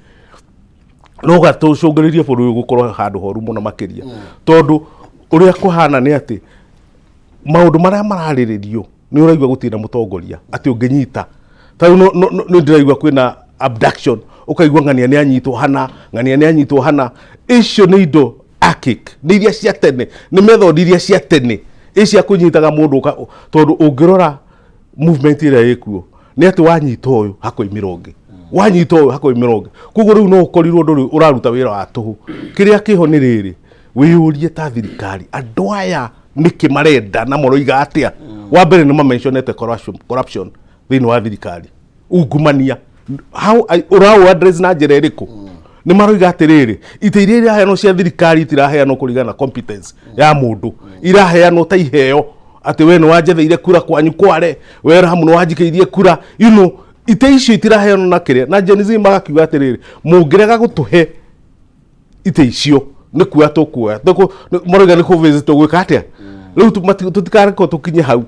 no gatũcũngĩrĩrie bũrũri ũyũ gũkorwo handũ horu mũno makĩria. Tondũ ũrĩa kũhana nĩ atĩ maũndũ marĩa mararĩrĩrio, nĩ ũraigua gũtirĩ na mũtongoria atĩ ũngĩnyita. Ta rĩu nĩ ndĩraigua kwĩna abduction, ũkaigua ng'ania nĩ anyitwo hana, ng'ania nĩ anyitwo hana. Icio nĩ indo archaic, nĩ iria cia tene, nĩ method iria cia tene ĩ cia kũnyitaga mũndũ tondũ ũngĩrora movement ĩrĩa ĩkuo nĩ atĩ wanyita ũyũ hakoimĩra ũngĩ, wanyita ũyũ hakoimĩra ũngĩ. Koguo rĩu no ũkorirwo ndũrĩ ũraruta wĩra wa tũhũ. Kĩrĩa kĩho nĩ rĩrĩ, wĩyũrie ta thirikari, andũ aya nĩkĩ marenda na maroiga atĩa? Wa mbere nĩ mamentionete corruption thĩinĩ wa thirikari, ungumania. How ũraũ address na njĩra ĩrĩkũ? Nĩ maroiga atĩrĩrĩ, itĩ iria iraheanwo cia thirikari itiraheanwo kũringana na competence ya mũndũ, iraheanwo ta iheo, atĩ we nĩ wanjetheire kura kwanyu kware, we Rahamu nĩ wanjikĩirie kura, itĩ icio itiraheanwo na kĩrĩa. Na Gen Z magakiuga atĩrĩrĩ, mũngĩrega gũtũhe itĩ icio, nĩ kuoya tũkuoya. Maroiga nĩ kũ tũgwĩka atĩa rĩu? Tũtikarekwo tũkinye hau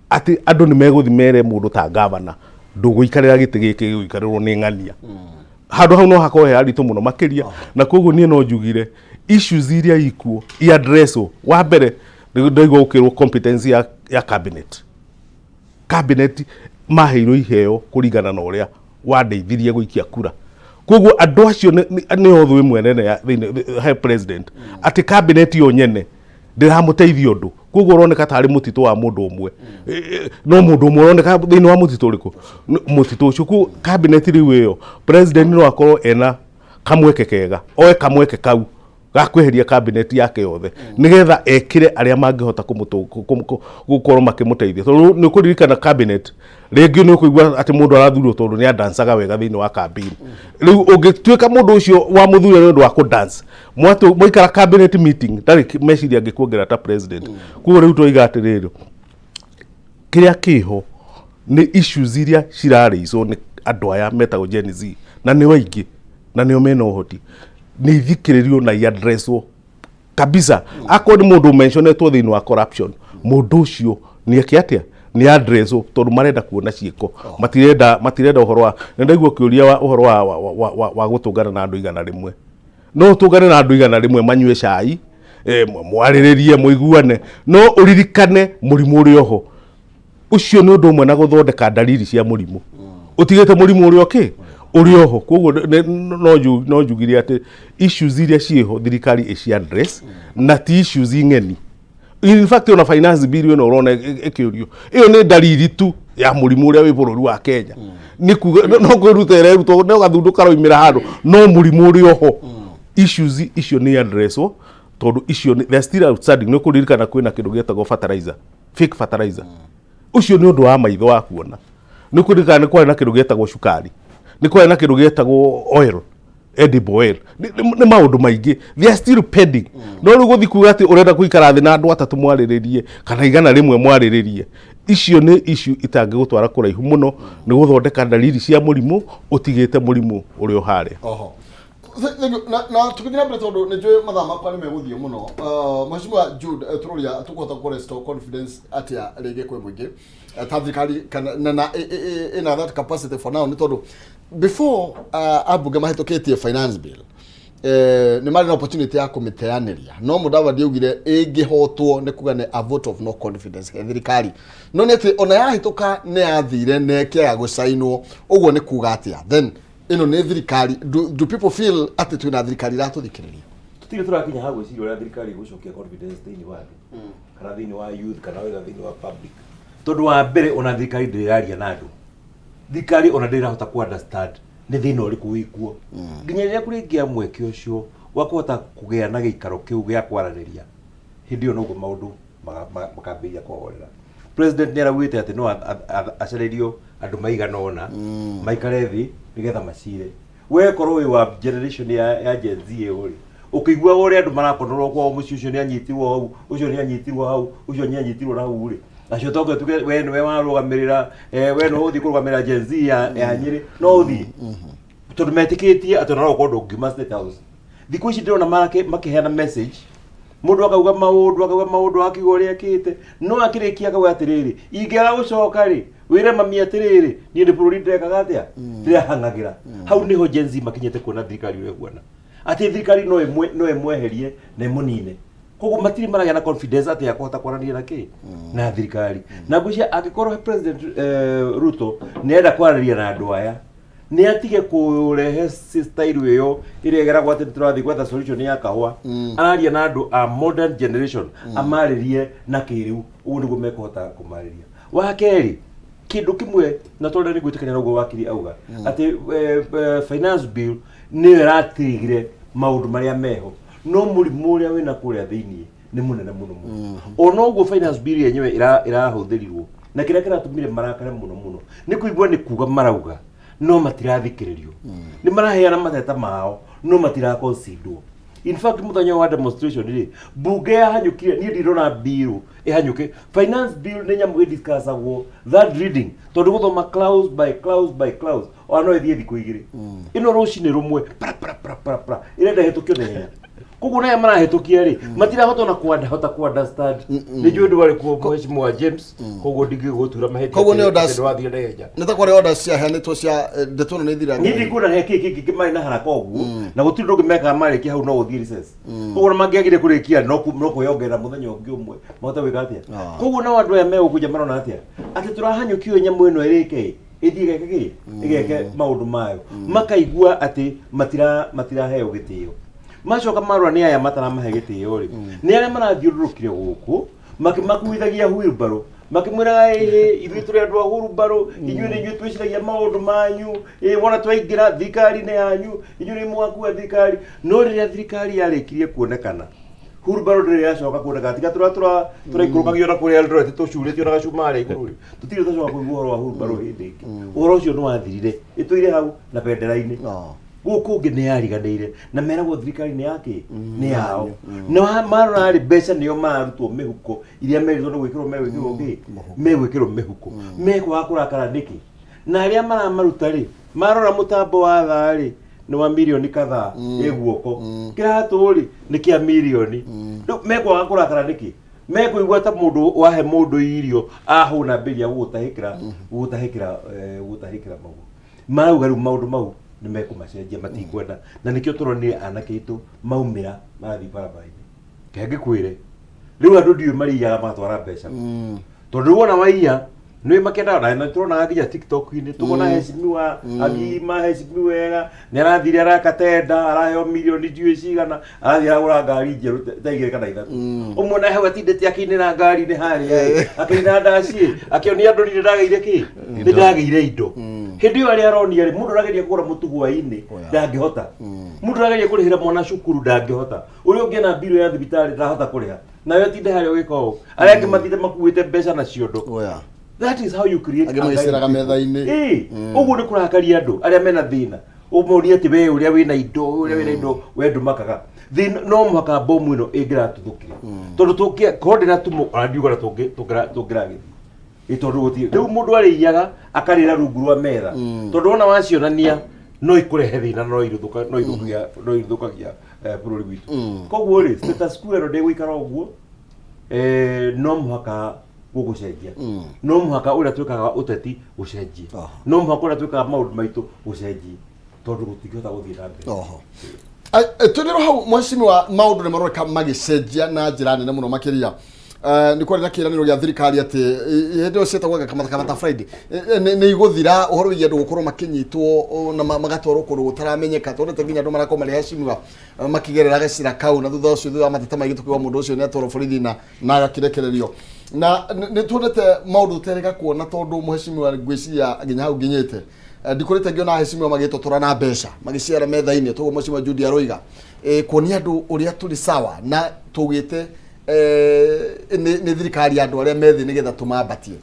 atĩ andũ nĩ megũthi mere mũndũ ta gavana, ndũgũikarĩra gĩtĩ gĩkĩ, gĩgũikarĩrwo nĩ ng'ania. Handũ hau no hakorwo he haritũ mũno makĩria. Na koguo niĩ no njugire issues iria ikuo i-addresswo. Wa mbere nĩ ndaigua gũkĩrwo competence ya cabinet maheirwo iheo kũringana na ũrĩa wandeithirie gũikia kura. Koguo andũ acio nĩo thũ ĩmwe nene ya thĩinĩ he president, atĩ cabinet yo nyene ndĩramũteithia ũndũ. Koguo ũroneka tarĩ mũtitũ wa mũndũ ũmwe. No mũndũ ũmwe ũroneka thĩinĩ wa mũtitũ ũrĩkũ? Mũtitũ ũcio. Koguo cabinet rĩu ĩyo, president no akorwo ena kamweke kega, oe kamweke kau ga kweheria cabinet yake yothe, nigetha ekire arĩa mangĩhota gũkorwo makĩmũteithia. Tondũ nĩ ũkũririkana cabinet rĩngĩ nĩ ũkũigua atĩ mũndũ arathurwo tondũ nĩ adancaga wega thĩinĩ wa campaign. Rĩu ũngĩtuĩka mũndũ ũcio wamũthure nĩ ũndũ wa kũdance, mwaikara cabinet meeting, ndarĩ meciria angĩkuongerera ta president. Koguo rĩu twoiga atĩrĩrĩ, kĩrĩa kĩho nĩ issues iria cirarĩicwo nĩ andũ aya metagwo Gen Z, na nĩo aingĩ na nĩo mena ũhoti, nĩ ithikĩrĩrio na iaddresswo kabisa. Akorwo nĩ mũndũ mentionetwo thĩinĩ wa corruption, mũndũ ũcio nĩ eke atĩa? Nĩ addresswo, tondũ marenda kuona ciĩko, matirenda ũhoro wa nĩ ndaigua ũkĩũria wa ũhoro wa gũtũngana na andũ 100. No ũtũngane na andũ 100, manyue cai, mwarĩrĩrie, mũiguane, no ũririkane mũrimũ ũrĩ oho. Ũcio nĩ ũndũ ũmwe na gũthondeka ndariri cia mũrimũ ũtigĩte mũrimũ ũrĩa ũkĩ ũrĩ oho. Koguo no njugire atĩ issues iria ciĩho, thirikari ĩci address, na ti issues ng'eni. In fact, ona finance bill ĩno ũrona ĩkĩũrio, ĩyo nĩ ndariri tu ya mũrimũ ũrĩa wĩ bũrũri wa Kenya. Nĩ kuga no kwĩruta ĩrerutwo, no gathundu karoimĩra handũ, no mũrimũ ũrĩ oho. Issues icio nĩ addresswo, tondũ icio they are still outstanding. Nĩ ũkũririkana kwĩna kĩndũ gĩetagwo fertilizer, fake fertilizer. Ũcio nĩ ũndũ wa maitho wa kuona. Nĩ kũririkana nĩ kwarĩ na kĩndũ gĩetagwo cukari, nĩ kwarĩ na kĩndũ gĩetagwo oil, edible oil. Nĩ maũndũ maingĩ, they are still pending. No rĩu gũthi kuga atĩ ũrenda gũikara thĩ na andũ atatũ mwarĩrĩrie, kana 100 mwarĩrĩrie, icio nĩ issue itangĩgũtwara kũraihu mũno. Nĩ gũthondeka ndariri cia mũrimũ ũtigĩte mũrimũ ũrĩa ũharĩa. Oho. Thank you. Na na tũgĩthiĩ na mbere tondũ nĩ njũĩ mathaa makwa nĩ megũthiĩ mũno. Mheshimiwa Jude, tũroria tũkũhota kũ restore confidence atĩa rĩngĩ kwĩ mũingĩ ta thirikari kana na na ĩna that capacity for now, nĩ tondũ before ambunge mahĩtũkĩtie finance bill, nĩ marĩ na opportunity ya kũmĩteanĩria, no Mudavadi augire ĩngĩhotwo nĩ kuga nĩ a vote of no confidence he thirikari, no nĩ atĩ ona yahĩtũka nĩ yathire na ĩkĩaga gũcainwo. Ũguo nĩ kuga atĩa then ĩno nĩ thirikari? Do people feel atĩ twĩna thirikari iratũthikĩrĩria? Tũtirĩ tũrakinya ha gwĩciria ũrĩa thirikari ĩgũcokia confidence thĩinĩ wa andũ kana thĩinĩ wa youth kana whether thĩinĩ wa public, tondũ wa mbere ona thirikari ndĩraria na andũ. Thirikari ona ndĩrahota ku understand nĩ thĩna ũrĩkũ wĩkuo. Nginya rĩrĩa kũrĩngĩa mweke ũcio wa kũhota kũgĩa na gĩikaro kĩu gĩa kwaranĩria, hĩndĩ ĩyo noguo maũndũ makambĩrĩria kũhorera. President nĩ araugĩte atĩ no acarĩrio andũ maigana ũna maikare thĩ nĩgetha macire. We korwo wĩ wa generation ya Gen Z ĩyo rĩ, ũkĩiguaga ũrĩa andũ marakonorwo kwao mũciĩ, ũcio nĩ anyitirwo hau, ũcio nĩ anyitirwo hau, ũcio nĩ anyitirwo na hau rĩ, acio toke tuge we nĩwe warũgamĩrĩra, we nĩwe ũthiĩ kũrũgamĩrĩra Gen Z ya Nyĩrĩ, no ũthiĩ, tondũ metĩkĩtie atĩ ona no ũkorwo ndũngiuma State House. Thikũ ici ndĩrona makĩheana message, mũndũ akauga maũndũ, akauga maũndũ, akiuga ũrĩa ekĩte, no akĩrĩkia akauga atĩrĩrĩ, ingĩaga gũcoka rĩ, wĩre mami atĩrĩrĩ, niĩ nĩ bũrũri ndĩrekaga atĩa, ndĩrahang'agĩra. Hau nĩho Gen Z makinyĩte kuona thirikari ũrĩa ĩhuana, atĩ thirikari no ĩmweherie na ĩmũnine. Koguo matirĩ maragĩa na confidence atĩ ya kũhota kwaranĩria na kĩ na thirikari. Na ngwĩciria angĩkorwo President Ruto nĩ arenda kwaranĩria na andũ aya, nĩ atige kũrehe style ĩyo ĩrĩa ĩgeragwo atĩ tũrathiĩ gwetha solution ya kahũa. Araria na andũ a modern generation, amarĩrie na kĩrĩu, ũguo nĩguo mekũhota kũmarĩria. Wa kerĩ, kĩndũ kĩmwe na tondũ nĩ gwĩtĩkania na ũguo wakiri auga atĩ finance bill nĩyo ĩratirigire maũndũ marĩa meho, no mũrimũ ũrĩa wĩna kũrĩa thĩiniĩ nĩ mũnene mũno mũno. Ona ũguo finance bill yenyewe ĩrahũthĩrirwo na kĩrĩa kĩratũmire marakare mũno mũno nĩ kũigua nĩ kuga marauga no matirathikĩrĩrio, nĩ maraheana mateta mao no matiraconsiderwo. In fact, mũthenya wa demonstration rĩ, mbunge yahanyũkire. Niĩ ndirona bill ĩhanyũke. Finance bill nĩ nyamũ ĩdiscussagwo third reading, tondũ gũthoma clause by clause by clause ona no ĩthiĩ thikũ 2. Ĩno rũcinĩ rũmwe pra pra pra pra pra, ĩrenda ĩhĩtũkio na ihenya. Koguo naya marahĩtũkia rĩ, matirahota ona kwanda hota ku understand. Nĩ njũĩ ndwarĩ kuo, mheshimiwa James, koguo ndingĩgũtura mahĩtia. Koguo nĩ atĩ orders ndwathire na ihenya. Nĩ ta kwarĩ orders ciaheanĩtwo cia ndeto ĩno nĩ ĩthira. Niĩ ndikuona he kĩ kĩngĩ marĩ na haraka ũguo, na gũtirĩ ũndũ ũngĩ mekaga marĩkia hau no gũthiĩ recess. Koguo ona mangĩagire kũrĩkia no kwĩyongerera mũthenya ũngĩ ũmwe mahote gwĩka atĩa. Koguo nao andũ aya megũkũnja marona atĩa atĩ tũrahanyũkio nyamũ ĩno ĩrĩke ĩthiĩ ĩgeke kĩ ĩgeke maũndũ mayo, makaigua atĩ matiraheo gĩtĩo. Macoka marora nĩ aya mataramahe gĩtĩo rĩ, nĩ arĩa marathiũrũrũkire gũkũ makĩmakuithagia wheelbarrow, makĩmwĩraga, ĩhĩ, ithuĩ tũrĩ andũ a wheelbarrow, inyuĩ nĩ inyuĩ twĩciragia maũndũ manyu, ĩ wona twaingĩra thirikari-inĩ yanyu, inyuĩ nĩ mwakua thirikari. No rĩrĩa thirikari yarĩkirie kuonekana, wheelbarrow ndĩrĩ yacoka kuonekana, tiga tũrĩa tũraikũrũkagio na kũrĩa Eldoret tũcurĩtio na gacumarĩ igũrũ rĩ, tũtirĩ twacoka kũigua ũhoro wa wheelbarrow hĩndĩ ĩngĩ. Ũhoro ũcio nĩ wathirire, ĩtũire hau na bendera-inĩ. Gũkũ ũngĩ nĩ yariganĩire na meragwo thirikari nĩ yake, nĩ yao. Na marora rĩ, mbeca nĩo mararutwo mĩhuko iria merĩtwo nĩ gwĩkĩrwo, megwĩkĩrwo kĩ, megwĩkĩrwo mĩhuko, mekwaga kũrakara nĩkĩ? Na arĩa maramaruta rĩ, marora mũtambo wa thaa rĩ, nĩ wa mirioni kadhaa ĩ guoko, kĩratũ rĩ, nĩ kĩa mirioni. Rĩu mekwaga kũrakara nĩkĩ? Mekũigua ta mũndũ wahe mũndũ irio ahũna, mbĩria gũgũtahĩkĩra magũrũ. Marauga rĩu maũndũ mau nĩ mekũmacenjia, matikwenda. Na nĩkĩo tũronire anake aitũ maumĩra marathiĩ barabara-inĩ. Reke ngĩkwĩre, rĩu andũ ndiũĩ marĩiyaga magatwara mbeca, tondũ rĩu wona waiya nĩ makendaga na tũronaga nginya TikTok-inĩ tũkona heshimiwa agima heshimiwa wega nĩ arathire araka tenda, araheo mirioni ndiũĩ cigana, arathiĩ aragũra ngari njerũ ta 2 kana 3. Ũmwe na hau atindĩte akĩinĩra ngari-inĩ harĩa ĩ, akĩina ndaci, akĩonia andũ nĩ ndagĩire kĩ, nĩ ndagĩire indo. Hĩndĩ ĩyo arĩa aronia rĩ, mũndũ ũrageria kũgũra mũtu hwaĩ-inĩ ndangĩhota, mũndũ ũrageria kũrĩhĩra mwana cukuru ndangĩhota, ũrĩa ũngĩ ena mbirũ ya thibitarĩ ndahota kũrĩha, nawe ũtinde harĩa ũgĩka ũũ, arĩa angĩ matinde makuĩte mbeca na ciondo. That is how you create Angĩ a magĩceraga guide people. metha-inĩ. Ĩĩ, ũguo nĩ kũrakaria andũ arĩa mena thĩna, ũmonie atĩ we ũrĩa wĩna indo, we ũrĩa wĩna indo, we ndũmakaga thĩna. No mũhaka bomu ĩno ĩngĩratuthũkire, tondũ tũngĩ korwo ndĩratumũ ona ndiuga na tũngĩragĩthiĩ ĩ, tondũ gũtirĩ rĩu mũndũ arĩiyaga akarĩra rungu rwa metha, tondũ wona wacionania No ikũrehe thĩna, no irũthũka no ithũkagia no ithũkagia bũrũri witũ. Koguo rĩ, status quo ĩno ndĩgũikara ũguo, no mũhaka gũgũcenjia, no mũhaka ũrĩa twĩkaga ũteti ũcenjie, no mũhaka ũrĩa twĩkaga maũndũ maitũ ũcenjie, tondũ gũtingĩhota gũthiĩ na mbere. Oho. Tũrĩ hau, mheshimiwa, maũndũ nĩ maroneka magĩcenjia na njĩra nene mũno makĩria. Nĩ kwarĩ na kĩĩranĩro gĩa thirikari atĩ hĩndĩ ĩyo ciĩtagwo kamata kamata Friday nĩ igũthira, ũhoro wĩgiĩ andũ gũkorwo makĩnyitwo na magatwarwo kũndũ gũtaramenyeka. Tuonete nginya andũ marakorwo marĩ heshimiwa makĩgerera gacĩra kau, na thutha ũcio, thutha wa mateta maingĩ, tũkiuga mũndũ ũcio nĩ atwarwo borithi na agakĩrekererio. Na nĩ tuonete maũndũ tũterĩga kuona, tondũ mheshimiwa, ngwĩciria nginya hau nginyĩte, ndikorĩte ngĩona heshimiwa magĩtotora na mbeca magĩciara metha-inĩ toguo mheshimiwa Judy aroiga, kuonia andũ ũrĩa tũrĩ sawa na tũgĩte nĩ thirikari ya andũ arĩa methĩ nĩgetha tũmambatie.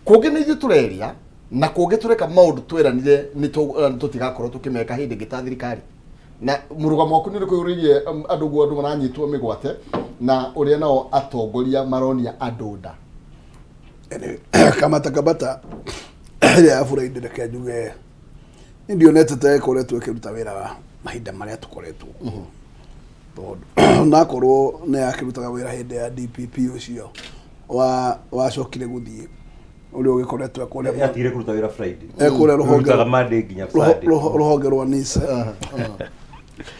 Kũngĩ nĩ ithuĩ tũreria na kũngĩ tũreka maũndũ tweranire nĩ tũtigakorwo tũkĩmeka hĩndĩ ĩngĩ ta thirikari. Na mũrũgamo waku nĩ ũrĩkũ ũrĩirie andũ guo andũ maranyitwo mĩgwate na ũrĩa nao atongoria maronia andũ nda? Anyway, kamata kamata ĩrĩa ya Friday, reke njuge nĩ ndionete ta ĩkoretwo ĩkĩruta wĩra wa mahinda marĩa tũkoretwo kuo, tondũ nakorwo nĩ yakĩrutaga wĩra hĩndĩ ya DPP ũcio wa wacokire gũthiĩ ũrĩa ũgĩkoretwo kũrĩa. Yatigire kũruta wĩra Friday. Kũrĩa rũhonge Rutaga Monday nginya Sunday. Rũhonge rwa NISA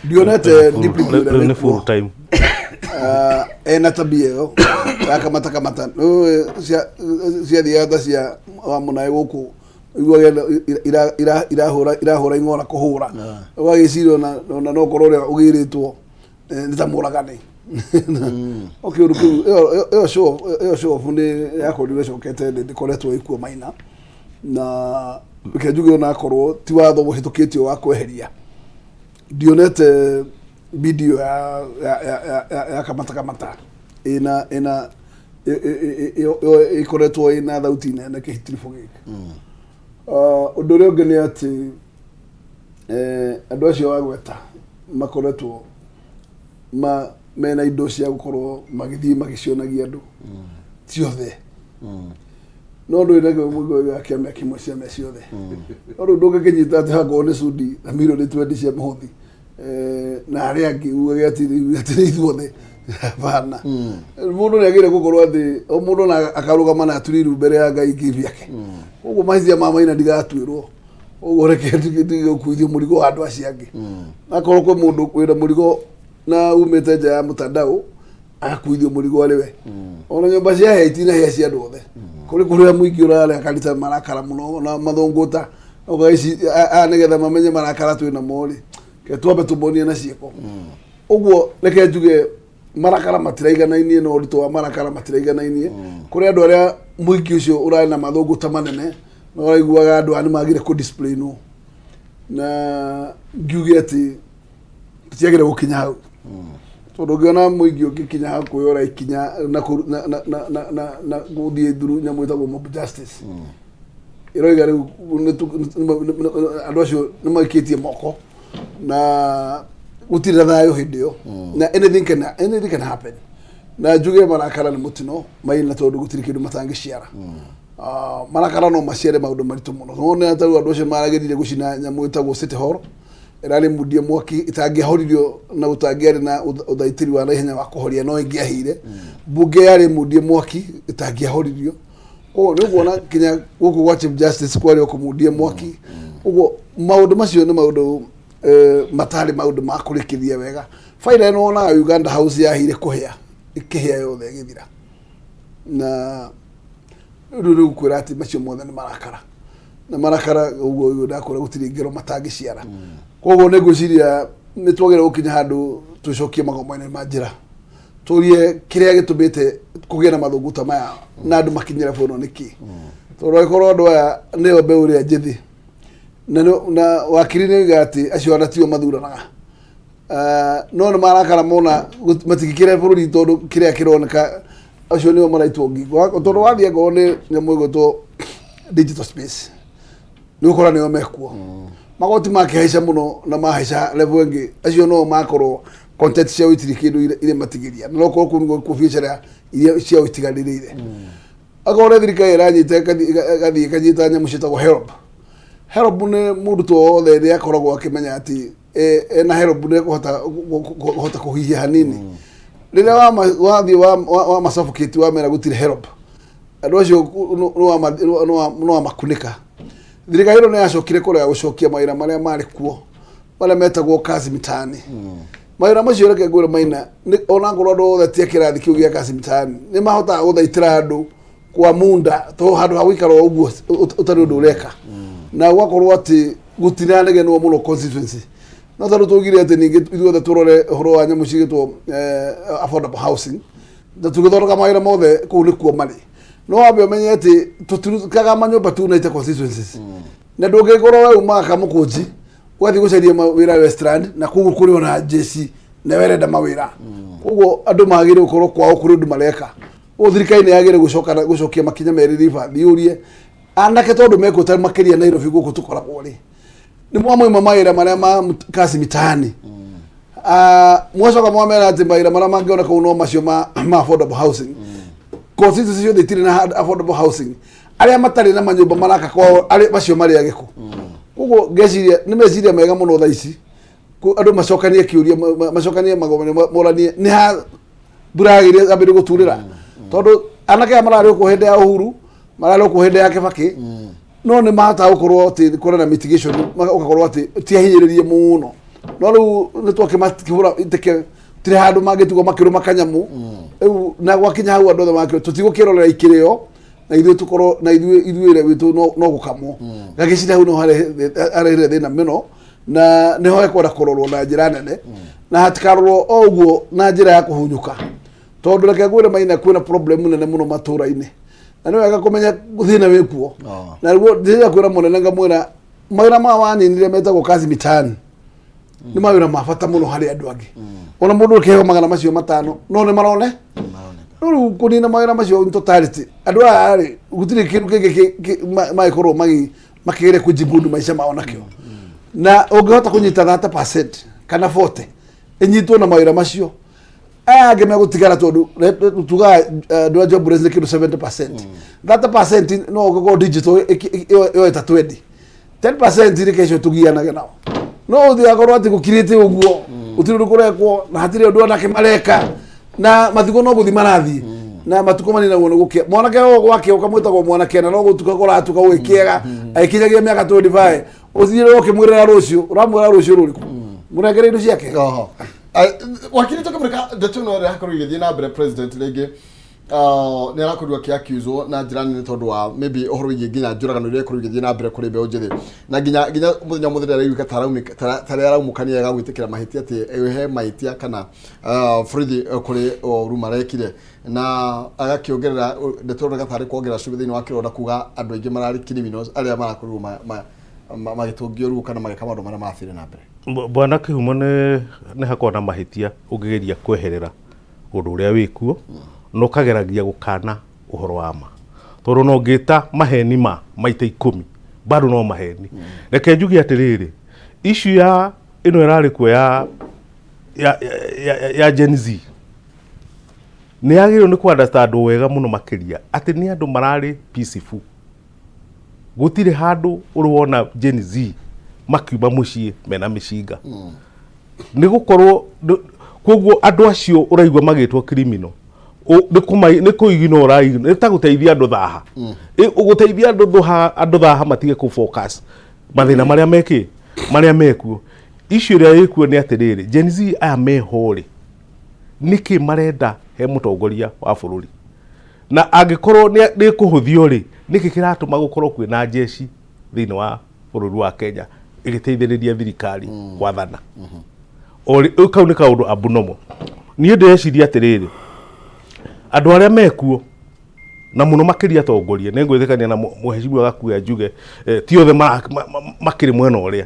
ndionete DPP ũrĩa Rĩu nĩ wĩkuo. Full time. Ah, ena tabia ĩyo ya kamata kamata. Nĩũĩ ciathiaga ta cia wa mũnaĩ gũkũ iguage irahũra ing'ora kũhũra, ũgagĩciria ona no korwo ũrĩa ũgĩrĩtwo nĩ ta mũragani. O kĩũndũ kĩu ĩyo ĩyo show off nĩ yakorirwo ĩcokete thĩ, ndĩkoretwo ĩkuo maina. Na reke njuge ona akorwo ti watho ũhĩtũkĩtio wa kweheria, ndionete video ya kamata kamata ĩna ĩkoretwo ĩna thauti nene kĩhitiribũ gĩkĩ. Ah, ũndũ ũrĩa ũngĩ nĩ atĩ andũ acio wagweta makoretwo mena indo cia gũkorwo magĩthiĩ magĩcionagia andũ ciothe, no ndũrĩ na kĩmwe gĩa kĩama kĩmwe ciama ciothe, no rĩu ndũngĩkĩnyita atĩ hakorwo nĩ Sudi na milioni 20 cia mũhothi na arĩa angĩ ugage atĩ atĩ nĩ ithuothe. Bana, mũndũ nĩ agĩrĩire gũkorwo atĩ o mũndũ na akarũgama na aturiru mbere ya Ngai kivyake. Koguo mahĩtia ma Maina ndigatuĩrwo ũguo, reke ndige gũkuithio mũrigo wa andũ acio angĩ. Akorwo kwĩ mũndũ wĩna mũrigo na umĩte nja ya mtandao, agakuithio mũrigo arĩ we. Ona nyũmba cia hĩa itinahĩa cia andũ othe, kũrĩ kũrĩa mũingĩ ũrarĩa kanitha marakara mũno na mathũngũta. Ũgaici aya nĩgetha mamenye marakara twĩ namo rĩ, reke twambe tũmonie na ciĩko. Ũguo reke njuge marakara matiraiganainie na ũritũ wa marakara matiraiganainie. Kũrĩ andũ arĩa mũingĩ ũcio ũrarĩ na mathũngũta manene na ũraiguaga andũ aya nĩ magire kũ discipline, na ngiuge atĩ tũtiagĩrĩire gũkinya hau, tondũ ũngĩona mũingĩ ũngĩkinya hau kwĩyora ikinya na na gũthiĩ through nyamũ ĩtagwo mob justice, ĩroiga rĩu andũ acio nĩ maikĩtie moko na gũtirĩ na thayũ hĩndĩ ĩyo, na anything can happen. Na njuge marakara nĩ mũtino maina, tondũ gũtirĩ kĩndũ matangĩciara. Ah, marakara no maciare maũndũ maritũ mũno. None ta rĩu andũ acio maragĩrire gũcina nyamũ ĩtagwo City Hall, ĩrarĩ mundie mwaki ĩtangĩahoririo na gũtangĩarĩ na ũthaitĩri wa naihenya wa kũhoria, no ĩngĩahĩire. Mbunge yarĩ mundie mwaki ĩtangĩahoririo. Koguo nĩ ũkuona kinya gũkũ gwa Chief Justice kwarĩ o kũmundie mwaki. Ũguo maũndũ macio nĩ maũndũ matarĩ maũndũ ma kũrĩkĩria wega. Baida ĩno wonaga Uganda House yahire kũhĩa, ĩkĩhĩa yothe ĩgĩthira. Na rĩu kwĩra atĩ macio mothe nĩ marakara na marakara ũguo ũguo ndakwĩra gũtirĩ ngero matangĩciara. Koguo nĩ ngwĩciria nĩ twagĩrĩirwo gũkinya handũ twĩcokie magongona-inĩ ma njĩra, tũrie kĩrĩa gĩtũmĩte kũgĩe na mathũngũta maya na andũ makinyĩra bũno nĩkĩ, tondũ angĩkorwo andũ aya nĩo mbeũ ĩrĩa njĩthĩ na wakiri nĩ oiga atĩ acio ona tio mathuranaga. Ah, no nĩ marakara mona matingĩkĩre bũrũri, tondũ kĩrĩa kĩroneka acio nĩo maraitwo ngingo. Tondũ wathiĩ angorwo nĩ nyamũ ĩgwĩtwo digital space, nĩ ũkora nĩo mekuo magoti makĩhaica mũno na mahaica level ĩngĩ, acio no makorwo content ciao itirĩ kĩndũ irĩ matigĩria, na nokorwo kũu nĩkuo biacara iria ciao itiganĩrĩire. Akorwo nĩ thirikari ĩranyita ĩgathiĩ ĩkanyita nyamũ ciĩtagwo HELB. Helb nĩ mũrutwo wothe nĩ akoragwo akĩmenya atĩ eh, ena helb nĩ ekũhota kũhota kũhihia hanini. Rĩrĩa wathiĩ wamasuffocate wamera gũtirĩ helb, andũ acio nĩ wamakunĩka. Thirikari ĩno nĩ yacokire kũrega gũcokia mawĩra marĩa marĩ kuo marĩa metagwo kazi mitaani. Mawĩra macio reke ngwĩre Maina, ona ngorwo andũ othe ti a kĩrathi kĩu gĩa kazi mitaani, nĩ mahotaga gũthaitĩra andũ kwa munda to handũ ha gũikara o ũguo ũtarĩ ũndũ ũreka, na gũgakorwo atĩ gũtiranegenwo mũno constituency. No tondũ twaugire atĩ ningĩ ithuothe tũrore ũhoro wa nyamũ cigĩtwo affordable housing, na tũgĩthondeka mawĩra mothe kũu nĩkuo marĩ. No wambe ũmenye atĩ tũtirutaga manyũmba tu naite constituencies, na ndũngĩkorwo we umaga Kamũkũnji ũgathiĩ gũcaria mawĩra Westland, na kũu kũrĩ ona jeci na werenda mawĩra. Koguo andũ magĩrĩire gũkorwo kwao kũrĩ ũndũ mareka. Ũguo thirikari nĩ yagĩrĩire gũcoka gũcokia makinya merĩ ribathi, yũrie anake tondũ mekuo ta makĩria Nairobi gũkũ tũkoragwo rĩ, nĩ mwamũima mawĩra marĩa ma kazi mitaani. Ah, mwacoka mwamera atĩ mawĩra marĩa mangĩona kũu no macio ma affordable housing. Constituency ciothe itirĩ na affordable housing. Arĩa matarĩ na manyũmba maraka kwao, arĩa macio marĩ agĩkũ. Koguo ngeciria nĩ meciria mega mũno thaa ici andũ macokanie kĩũria, macokanie magomano, moranie nĩ ha mbura yagĩrĩire yambĩrĩrie gũturĩra, tondũ anake aya mararĩ okuo hĩndĩ ya Uhuru, mararĩ okuo hĩndĩ ya Kibaki, no nĩ mahotaga gũkorwo atĩ kũrĩ na mitigation, ũgakorwo atĩ ti ahinyĩrĩrie mũno. No rĩu nĩ twakĩmakĩhũra iteke, tirĩ handũ mangĩtigwo makĩrũma kanyamũ rĩu, na gwakinya hau andũ othe makĩrwo tũtigũkĩrorera ikĩrĩo na ithuĩ tũkorwo na ithuĩ wĩra witũ no gũkamwo. Ngagĩciria hau no harehere thĩna mũno, na nĩho hekwenda kũrorwo na njĩra nene, na hatikarorwo o ũguo na njĩra ya kũhunyũka, tondũ reke ngwĩre Maina, kwĩna problem nene mũno matũra-inĩ, na nĩ wega kũmenya thĩna wĩkuo. Na rĩguo ndĩrenda kwĩra mũnene, ngamwĩra mawĩra ma waninire metagwo kazi mitaani nĩ mawĩra ma bata mũno harĩ andũ angĩ. Ona mũndũ ũkĩheo 500,000 no nĩ marone. No rĩu kũnina mawĩra macio in totality, andũ aya rĩ, gũtirĩ kĩndũ kĩngĩ mangĩkorwo makĩgeria kũjimudu maica mao nakĩo. Na ũngĩhota kũnyita 30% kana 40 ĩnyitwo na mawĩra macio, aya angĩ megũtigara, tondũ tugaga andũ a jobless nĩ kĩndũ 70%, 30% no ũngĩkorwo digital yoe ta 20, 10% rĩ kesho tũgianage nao. No ũthiĩ akorwo atĩ gũkirĩte ũguo, gũtirĩ ũndũ kũrekwo na hatirĩ ũndũ anake mareka, na mathiko no gũthi marathiĩ na matukũ maninagwo nĩ gũkĩa. Mwanake o gwake ũkamwĩtagwo mwanake, na no gũtuka kũratuka gũgĩkĩega, agĩkinyagia mĩaka 25, ũthiĩ ũkĩmwĩrĩra rũciũ, ũramwĩra rũciũ rũrĩkũ? Mũnengere indo ciake. Oho. Wakiri, tũkĩmũrĩka ndeto ĩno ĩrĩa yakorwo ĩgĩthiĩ na mbere, president rĩngĩ nĩ arakorirwo akĩ-accuswo na njĩra nene tondũ wa maybe ũhoro wĩgiĩ nginya njũragano iria ĩkorwo igĩthiĩ na mbere kũrĩ mbeũ njĩthĩ, na nginya mũthenya ũmũthĩ ndĩraiguĩka tarĩ araumũkania aga gwĩtĩkĩra mahĩtia, atĩ he mahĩtia kana borithi kũrĩ ũru marekire, na agakĩongerera ndeto ĩroneka tarĩ kuongerera cumbĩ thĩinĩ wa kĩronda, kuga andũ aingĩ mararĩ criminals arĩa marakorirwo magĩtũngio ruo kana magĩka maũndũ marĩa marathire na mbere. Bwana Kĩhumo, nĩ hakoragwo na mahĩtia ũngĩgeria kweherera ũndũ ũrĩa wĩkuo na ũkageragia gũkana ũhoro wa ma, tondũ ona ũngĩta maheni ma maita 10 bado no maheni. Reke njuge atĩrĩrĩ, issue ya ĩno ĩrarĩ kuo ya Gen Z nĩ yagĩrĩirwo nĩ kũ understand wega mũno makĩria atĩ nĩ andũ mararĩ peaceful. Gũtirĩ handũ ũrĩ wona Gen Z makiuma mũciĩ mena mĩcinga. Nĩ gũkorwo koguo andũ acio ũraigua magĩtwo criminal, nĩ kũigino ũraigino, nĩ ta gũteithia andũ thaha. Ũgũteithia andũ thaha matige kũ focus mathĩna marĩa mekĩ marĩa mekuo. Issue ĩrĩa ĩkuo nĩ atĩrĩrĩ, Gen Z aya meho rĩ, nĩkĩ marenda he mũtongoria wa bũrũri? Na angĩkorwo nĩ kũhũthio rĩ, nĩkĩ kĩratũma gũkorwo kwĩna njeci thĩinĩ wa bũrũri wa Kenya ĩgĩteithĩrĩria thirikari gwathana? Kau nĩ kaũndũ abnormal. Niĩ ndĩreciria atĩrĩrĩ, andũ arĩa mekuo na mũno makĩria atongoria, nĩ ngwĩtĩkania na mũhecimiwa Gakuya njuge ti othe makĩrĩ mwena ũrĩa,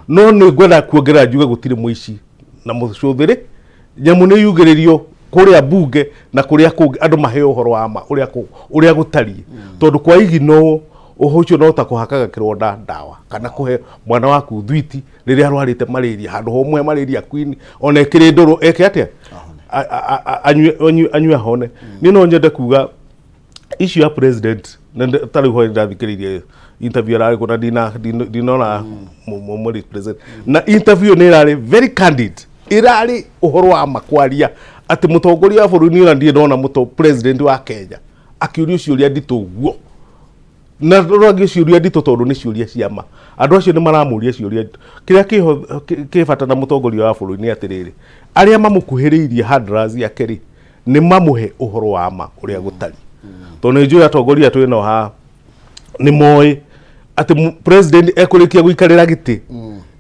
no nĩ ngwenda kuongerera njuge gũtirĩ mũici na mũcũthĩrĩ nyamũ nĩ yugĩrĩrio kũrĩa mbunge na kũrĩa kũngĩ, andũ maheo ũhoro wa ma ũrĩa gũtariĩ, tondũ kwa igino ũhoro ũcio no ta kũhakaga kĩronda ndawa kana kũhe mwana waku thwiti rĩrĩa arwarĩte malaria, handũ ha ũmũhe malaria queen ona ĩkĩrĩ ndũrũ eke atĩa? Anyue ahone. Niĩ no nyende kuga Issue ya president na ta rĩu hwaĩ ndathikĩrĩirie interview ararĩ na ndina ndinona mũ represent na interview nĩ ĩrarĩ very candid, ĩrarĩ ũhoro wa ma kwaria atĩ mũtongoria wa bũrũri nĩ ona ndirĩ ndona mũto president wa Kenya akĩũrio ciũria nditũ ũguo na rwangĩ ciũria nditũ tondũ nĩ ciũria cia ma. Andũ acio nĩ maramũria ciũria nditũ. Kĩrĩa kĩho kĩ bata na mũtongoria wa bũrũri nĩ atĩrĩrĩ, arĩa mamũkuhĩrĩirie handlers yake rĩ, nĩ mamũhe ũhoro wa ma ũrĩa gũtariĩ, tondũ nĩ njũĩ atongoria twĩ nao haha nĩ moĩ atĩ president ekũrĩkia gũikarĩra gĩtĩ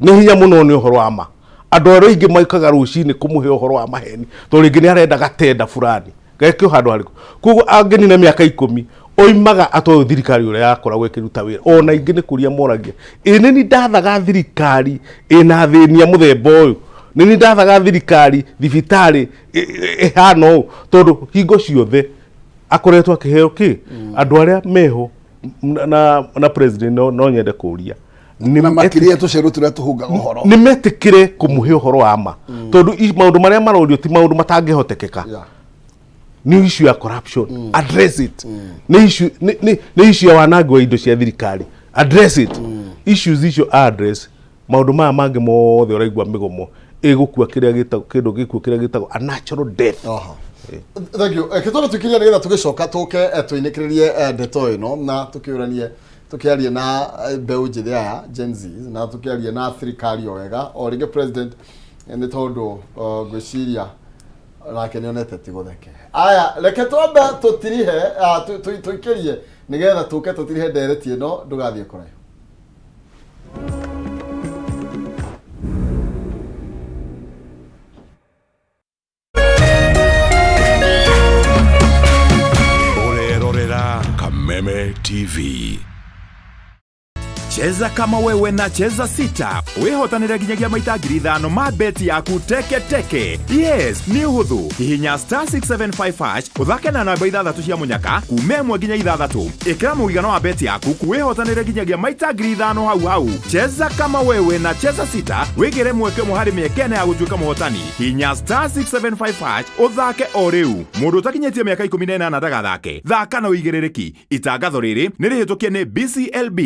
nĩ hinya mũno nĩ ũhoro wa ma. Andũ arĩa aingĩ maikaga rũcinĩ kũmũhe ũhoro wa maheni tondũ rĩngĩ nĩ arenda gatenda fulani gekio handũ harĩkũ. Koguo angĩnina mĩaka 10 oimaga atoĩ thirikari ũrĩa yakoragwo ĩkĩruta wĩra. Ona ingĩ nĩ kũria moragia, ĩ nĩ ni ndathaga thirikari ĩna thĩnia mũthemba ũyũ, nĩ ni ndathaga thirikari thibitarĩ ĩhana ũũ? Tondũ hingo ciothe akoretwo akĩheo kĩ andũ arĩa meho na president no nyende kũria na makĩria tũcerũ tũrĩa tũhungaga ũhoro. Nĩ metĩkĩre kũmũhe ũhoro wa ma tondũ maũndũ marĩa marorio ti maũndũ matangĩhotekeka. Nĩ issue ya corruption, address it. Nĩ issue nĩ issue ya wanangi wa indo cia thirikari, address it. Issues icio address, maũndũ maya mangĩ mothe ũraigua mĩgomo ĩgũkua kĩrĩa gĩtagwo kĩndũ gĩkuo kĩrĩa gĩtagwo a natural death. Thank you. Kĩtwaro tukiria nĩgetha tũgĩcoka tũke tũinĩkĩrĩrie ndeto ĩno na tũkĩũranie tũkĩarie na mbeũ njĩthĩ aya Gen Z na tũkĩarie na thirikari o wega o rĩngĩ president nĩ tondũ ngwĩciria nake nĩonete ti gũtheke. Aya, reke twambe tũtirihe tũikĩrie nĩgetha tũke tũtirihe ndereti ĩno. Ndũgathiĩ kũraihu. Ũrerorera Kameme TV. Cheza kama wewe na Cheza Sita wĩhotanĩre nginyagia maita 5,000 ma beti yaku teke teke. Yes, nĩ ũhũthũ. Hihinya star 675 hash ũthake na namba ithathatũ cia mũnyaka kuma 1 nginya 6. Ĩkĩra mũigana wa beti yaku wĩhotanĩre nginyagia maita 5,000 hau hau. Cheza kama wewe na Cheza Sita wĩgĩre mweke ũmwe harĩ mĩeke 4 ya gũtuĩka mũhotani. Hihinya star 675 hash ũthake o rĩu. Mũndũ ũtakinyĩtie mĩaka 18 ndagathake. Thaka na ũigĩrĩrĩki. Itangatho rĩrĩ nĩ rĩhĩtũkie nĩ BCLB.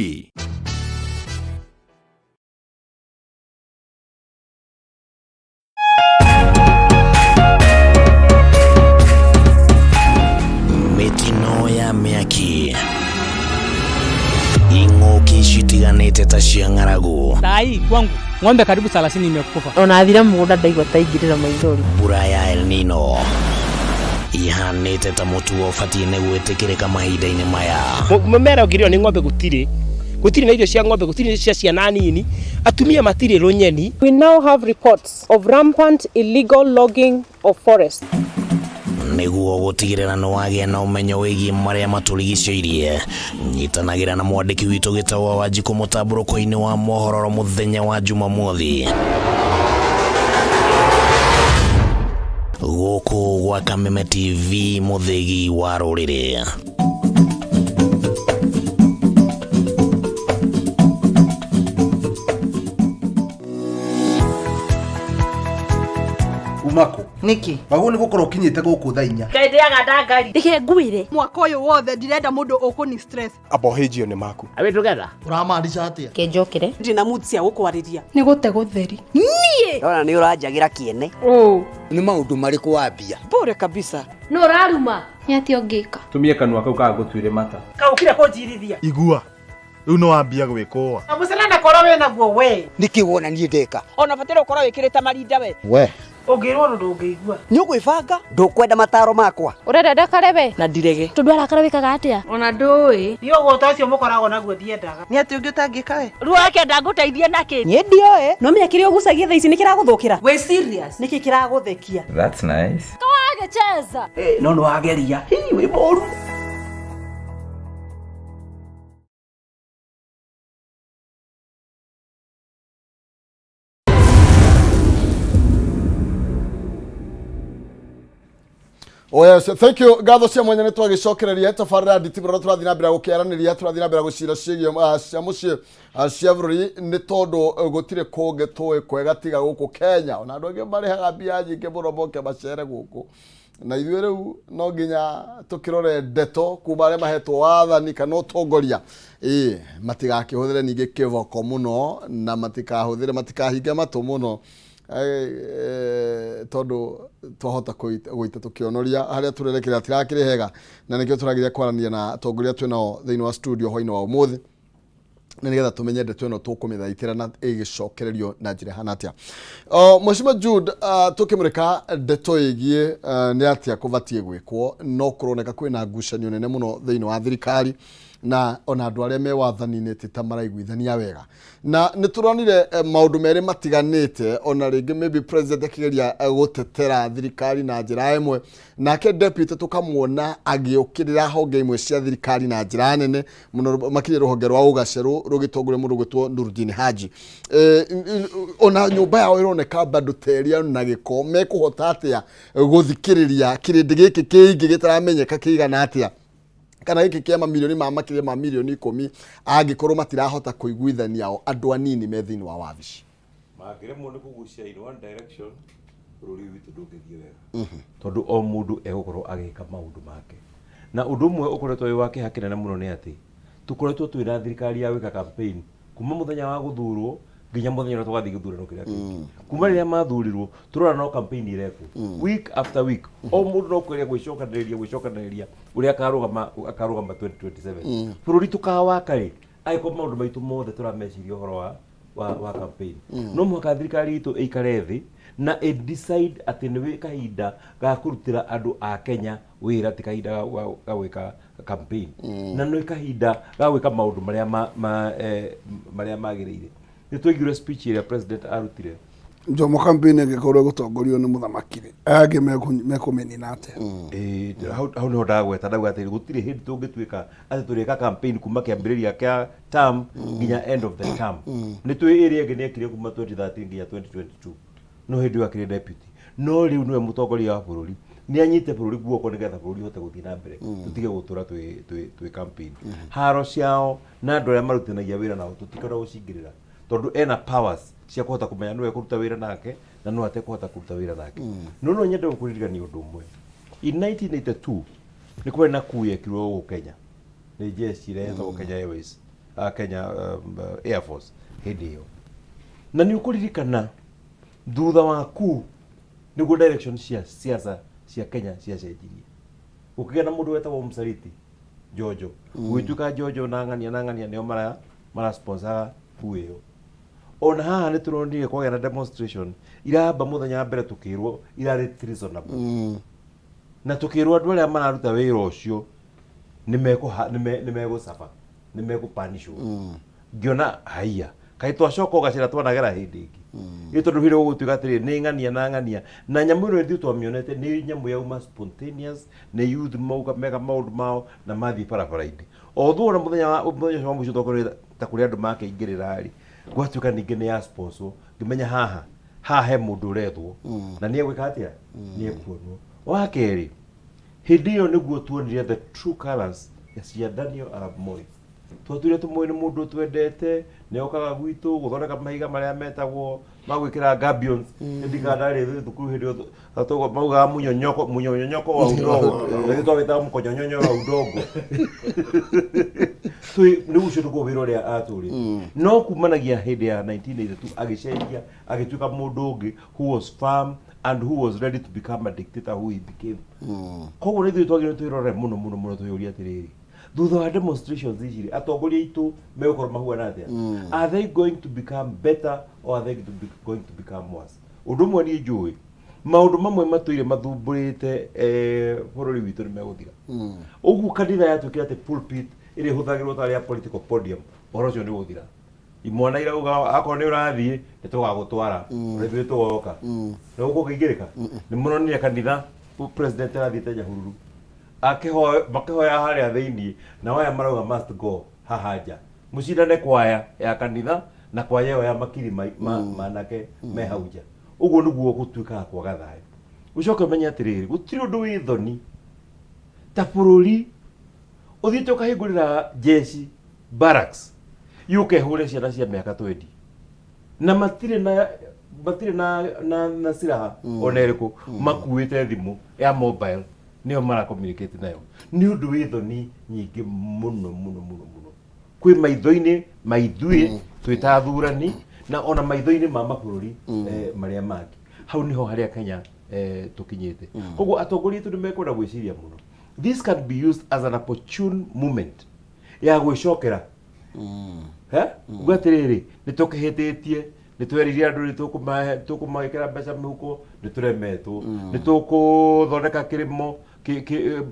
Mĩtino ya mĩaki, ing'ũki citiganĩte ta cia ng'aragu. Saa hii kwangu ng'ombe karibu 30 imekufa. Ona thira mũgũnda ndaigua ta ingĩrĩra maithori. Mbura ya El Nino ihanĩte ta mũtugo ũbatiĩ nĩ gwĩtĩkĩrĩka mahinda-inĩ maya. Mũmera ũngĩrĩo nĩ ng'ombe gũtirĩ, gũtirĩ na irio cia ng'ombe, gũtirĩ cia ciana nini, atumia matirĩ rũnyeni. We now have reports of rampant illegal logging of forests. Nĩguo gũtigĩrĩra nĩ wagĩa na ũmenyo wĩgiĩ marĩa matũrigicĩirie, nyitanagĩra na mwandĩki witũ gĩtagwo Wanjikũ mũtambũrũko-inĩ wa mohoro mũthenya wa Jumamothi gũkũ gwa Kameme TV, mũthĩgi wa rũrĩrĩ. Umako. Nĩkĩ? Wagwo nĩ gũkorwo ũkinyĩte gũkũ thaa 4. Ngai ndĩaga ndangari. Reke ngwĩre mwaka ũyũ wothe ndirenda mũndũ ũkũni stress. Abohĩnjio nĩ maku. Are we together? Ũramaanisha atĩa? Kenjokere. Ndina mood cia gũkwarĩria. Nĩ gũte gũtheri niĩ. Ndona nĩ ũranjagĩra kĩene. Ũ. Nĩ maũndũ marĩkũ wambia? Bure kabisa. No ũraruma nĩ atĩa ũngĩka? Tumie kanua kau kagũtuire mata. Kaũkire kũnjirithia. Igua rĩu nĩ wambia gwĩkũa. Mũcene na korwo wĩ naguo we. Nĩkĩ wona niĩ ndeka? Ona bataire ũkorwo wĩkĩrĩte marinda we. We. Ũngĩrwo ũndũ ndũngĩigua. Nĩ ũgwĩbanga? Ndũkwenda mataro makwa? Ũrenda ndakare we? Na ndirege. Tondũ arakara wĩkaga atĩa? Ona ndũĩ. Niĩ ũgũta ũcio mũkoragwo naguo ndiendaga. Nĩ atĩ ũngĩ ũtangĩka we? Ruo ndangũteithia nakĩ? Niĩ ndioĩ. No menya kĩrĩa ũgucagia thaa ici nĩ kĩragũthũkĩra. Wĩ serious? Nĩkĩ kĩragũthekia? That's nice. Kawagĩcheza. No nĩ wageria. Hii wĩ mũru. Oh yes, thank you. Ngatho cia mwanya nĩ twagĩcokereria tabarĩra nditibũrora tũrathiĩ na mbere gũkĩaranĩria, tũrathiĩ na mbere gũcira ciĩgiĩ cia mũciĩ cia bũrũri nĩ tondũ gũtirĩ kũngĩ tũĩ kwega tiga gũkũ Kenya. Ona andũ angĩ marĩhaga mbia nyingĩ mũno moke macere gũkũ. Na ithuĩ rĩu no nginya tũkĩrore ndeto kuma arĩa mahetwo wathani kana ũtongoria, ĩĩ, matigakĩhũthĩre ningĩ kĩboko mũno na matikahũthĩre, matikahinge matũ mũno, tondũ twahota gũita tũkĩonoria harĩa tũrerekera hatirakĩrĩ hega, na nĩkĩo tũrageria kwaranĩria na atongoria twĩ nao thĩinĩ wa studio hwainĩ wa ũmũthĩ, na nĩgetha tũmenye ndeto ĩno tũkũmĩthaitĩra na ĩgĩcokererio na njĩra ĩhana atĩa. Mheshimiwa Jude, tũkĩmũrĩka ndeto ĩgiĩ nĩ atĩa kũbatiĩ gwĩkwo, no kũroneka kwĩna ngucanio nene mũno thĩinĩ wa thirikari, na ona andũ arĩa me wathani-inĩ ti ta maraiguithania wega, na nĩ tũronire maũndũ merĩ matiganĩte. Ona rĩngĩ maybe president akĩgeria gũtetera thirikari na njĩra ĩmwe, nake deputy tũkamuona agĩũkĩrĩra honge imwe cia thirikari na njĩra nene mũno, makĩria rũhonge rwa ũgacerũ rũgĩtongoria mũndũ gwĩtwo Nurdin Haji. Ona nyũmba yao ĩroneka bado teria na gĩko. Mekũhota atĩa gũthikĩrĩria kĩrĩndĩ gĩkĩ kĩingĩ gĩtaramenyeka kĩigana atĩa, kana gĩkĩ kĩa mamirioni ma makĩria ma mirioni 10, angĩkorwo matirahota kũiguithania o andũ anini me thĩinĩ wa wabici? Mangĩremwo nĩ kũgucia in one direction, bũrũri witũ ndũngĩthiĩ wega, tondũ o mũndũ egũkorwo agĩka maũndũ make. Na ũndũ ũmwe ũkoretwo wĩ wa kĩeha kĩnene mũno nĩ atĩ tũkoretwo twĩna thirikari ya gwĩka campaign kuma mũthenya wa gũthurwo nginya mũthenya ũrĩa tũgathiĩ gĩthurano kĩrĩa kĩngĩ. Kuma rĩrĩa mathurirwo, tũrona no campaign irekwo week after week. O mũndũ no kũgeria gwĩcokanĩrĩria ũrĩa akarũgama 2027. Bũrũri tũkawaka rĩ, angĩkorwo maũndũ maitũ mothe tũrameciria ũhoro wa campaign? No mũhaka thirikari itũ ĩikare thĩ na ĩ decide atĩ nĩ wĩ kahinda ga kũrutĩra andũ a Kenya wĩra, ti kahinda ga gwĩka campaign, na nĩ kahinda ga gwĩka maũndũ marĩa marĩa magĩrĩire. Nĩ twaiguire speech ĩrĩa president arutire. Njomo, campaign ĩngĩkorwo ĩgũtongorio nĩ mũthamaki rĩ, aya angĩ mekũmĩnina atĩa? Ĩĩ, hau nĩho ndagweta, ndauga atĩ gũtirĩ hĩndĩ tũngĩtuĩka atĩ tũrĩka campaign kuma kĩambĩrĩria kĩa term nginya end of the term. Nĩ twĩ ĩrĩa ĩngĩ nĩ ekire kuma 2013 nginya 2022, no hĩndĩ ĩyo akĩrĩ deputy, no rĩu nĩwe mũtongoria wa bũrũri. Nĩ anyite bũrũri guoko nĩgetha bũrũri ũhote gũthiĩ na mbere, tũtige gũtũra twĩ campaign. Haro ciao na andũ arĩa marutithanagia wĩra nao tũtikenda gũcingĩrĩra, tondũ ena powers cia kũhota kũmenya nĩwe kũruta wĩra nake na no atekũhota kũruta wĩra nake. No nyende gũkũririkania ũndũ ũmwe. In 1982 nĩ kwarĩ na coup yekirwo gũkũ Kenya nĩ jeshi ĩrĩa yetagwo Kenya Airways, Kenya Air Force hĩndĩ ĩyo. Na nĩ ũkũririkana thutha wa coup nĩguo direction cia siasa cia Kenya ciacenjirie, gũkĩgĩa na mũndũ wetagwo Msaliti Njonjo. Gũgĩtuĩka Njonjo na ng'ania nĩo mara sponsor coup ĩyo. Ona haha nĩ tũronire kwagĩa na demonstration iramba mũthenya wa mbere, tũkĩrwo irarĩ treasonable, na tũkĩrwo andũ arĩa mararuta wĩra ũcio nĩ megũcaba, nĩ mekũpanishwo. Ngĩona haiya, kaĩ twacoka ũgacĩra twanagera hĩndĩ ĩngĩ ĩ, tondũ hĩndĩ gũgũtuĩka atĩrĩ nĩ ng'ania na ng'ania na nyamũ ĩno ithuĩ twamĩonete nĩ nyamũ yauma spontaneous, nĩ youth mauga meka maũndũ mao na mathiĩ barabara-inĩ. Although ona mũthenya ũcio wa mũico twakorire ta kũrĩ andũ makĩingĩrĩra rĩ, gwatuĩka ningĩ nĩ ya sponsor. Ngĩmenya haha he mũndũ ũrethwo na nĩ egwĩka atĩa, nĩ ekuonwo. Wa kerĩ, hĩndĩ ĩyo nĩguo tuonire the true colours cia Daniel Arap Moi. Twatũire tũmũĩ nĩ mũndũ twendete, nĩ okaga gwitũ gũthondeka mahiga marĩa metagwo ma gwĩkĩra gabions. Nĩ ndarĩ thukuru hĩndĩ ĩyo, maugaga munyonyoko, munyonyoko wa udongo, ithuĩ twawĩtaga mũkonyonyonyo wa udongo. Nĩ ũcio nĩguo wĩra ũrĩa atũrĩte, no kumanagia hĩndĩ ya 1982 agĩcenjia, agĩtuĩka mũndũ ũngĩ who was firm and who was ready to become a dictator, who he became. Koguo nĩ ithuĩ twagĩrĩirwo twĩrore mũno mũno mũno, twĩyũrie atĩrĩrĩ, thutha wa demonstrations ici rĩ, atongoria aitũ megũkorwo mahuana atĩa? Are they going to become better or are they going to become worse? Ũndũ ũmwe niĩ njũĩ, maũndũ mamwe matũire mathumbũrĩte bũrũri witũ nĩ megũthira. Ũguo kanitha yatuĩkire atĩ pulpit ĩrĩa ĩhũthagĩrwo tarĩ ya political podium, ũhoro ũcio nĩ ũgũthira. Imwana irauga akorwo nĩ ũrathiĩ nĩ tũgagũtwara, ona ithuĩ tũgoka na gũkũ kĩingĩrĩka. Nĩ mũronire kanitha president arathiĩte Nyahururu akĩhoya, makĩhoya harĩa thĩinĩ, na aya marauga must go haha nja, mũcindane kwaya ya kanitha na kwaya ĩyo ya makiri manake me hau nja. Ũguo nĩguo gũtuĩkaga kwaga thayũ. Ũcoke ũmenye atĩrĩrĩ, gũtirĩ ũndũ wĩ thoni ta bũrũri ũthiĩte ũkahingũrĩra jeshi barracks yũke ĩhũre ciana cia mĩaka 20 na matirĩ na Matirĩ na silaha ona ĩrĩkũ, makuĩte thimũ ya mobile nĩyo mara communicate nayo. Nĩ ũndũ wĩ thoni nyingĩ mũno mũno mũno mũno kwĩ maitho-inĩ ma ithuĩ twĩ ta athurani, na ona maitho-inĩ ma mabũrũri marĩa mangĩ. Hau niho harĩa Kenya tũkinyĩte. Koguo atongoria aitũ nĩ mekwenda gwĩciria mũno. This can be used as an opportune moment ya gwĩcokera. He uga atĩrĩrĩ, nĩ tũkĩhĩtĩtie, nĩ twerire andũ nĩ tũkũmekĩra mbeca mĩhuko, nĩ tũremetwo, nĩ tũkũthondeka kĩrĩmo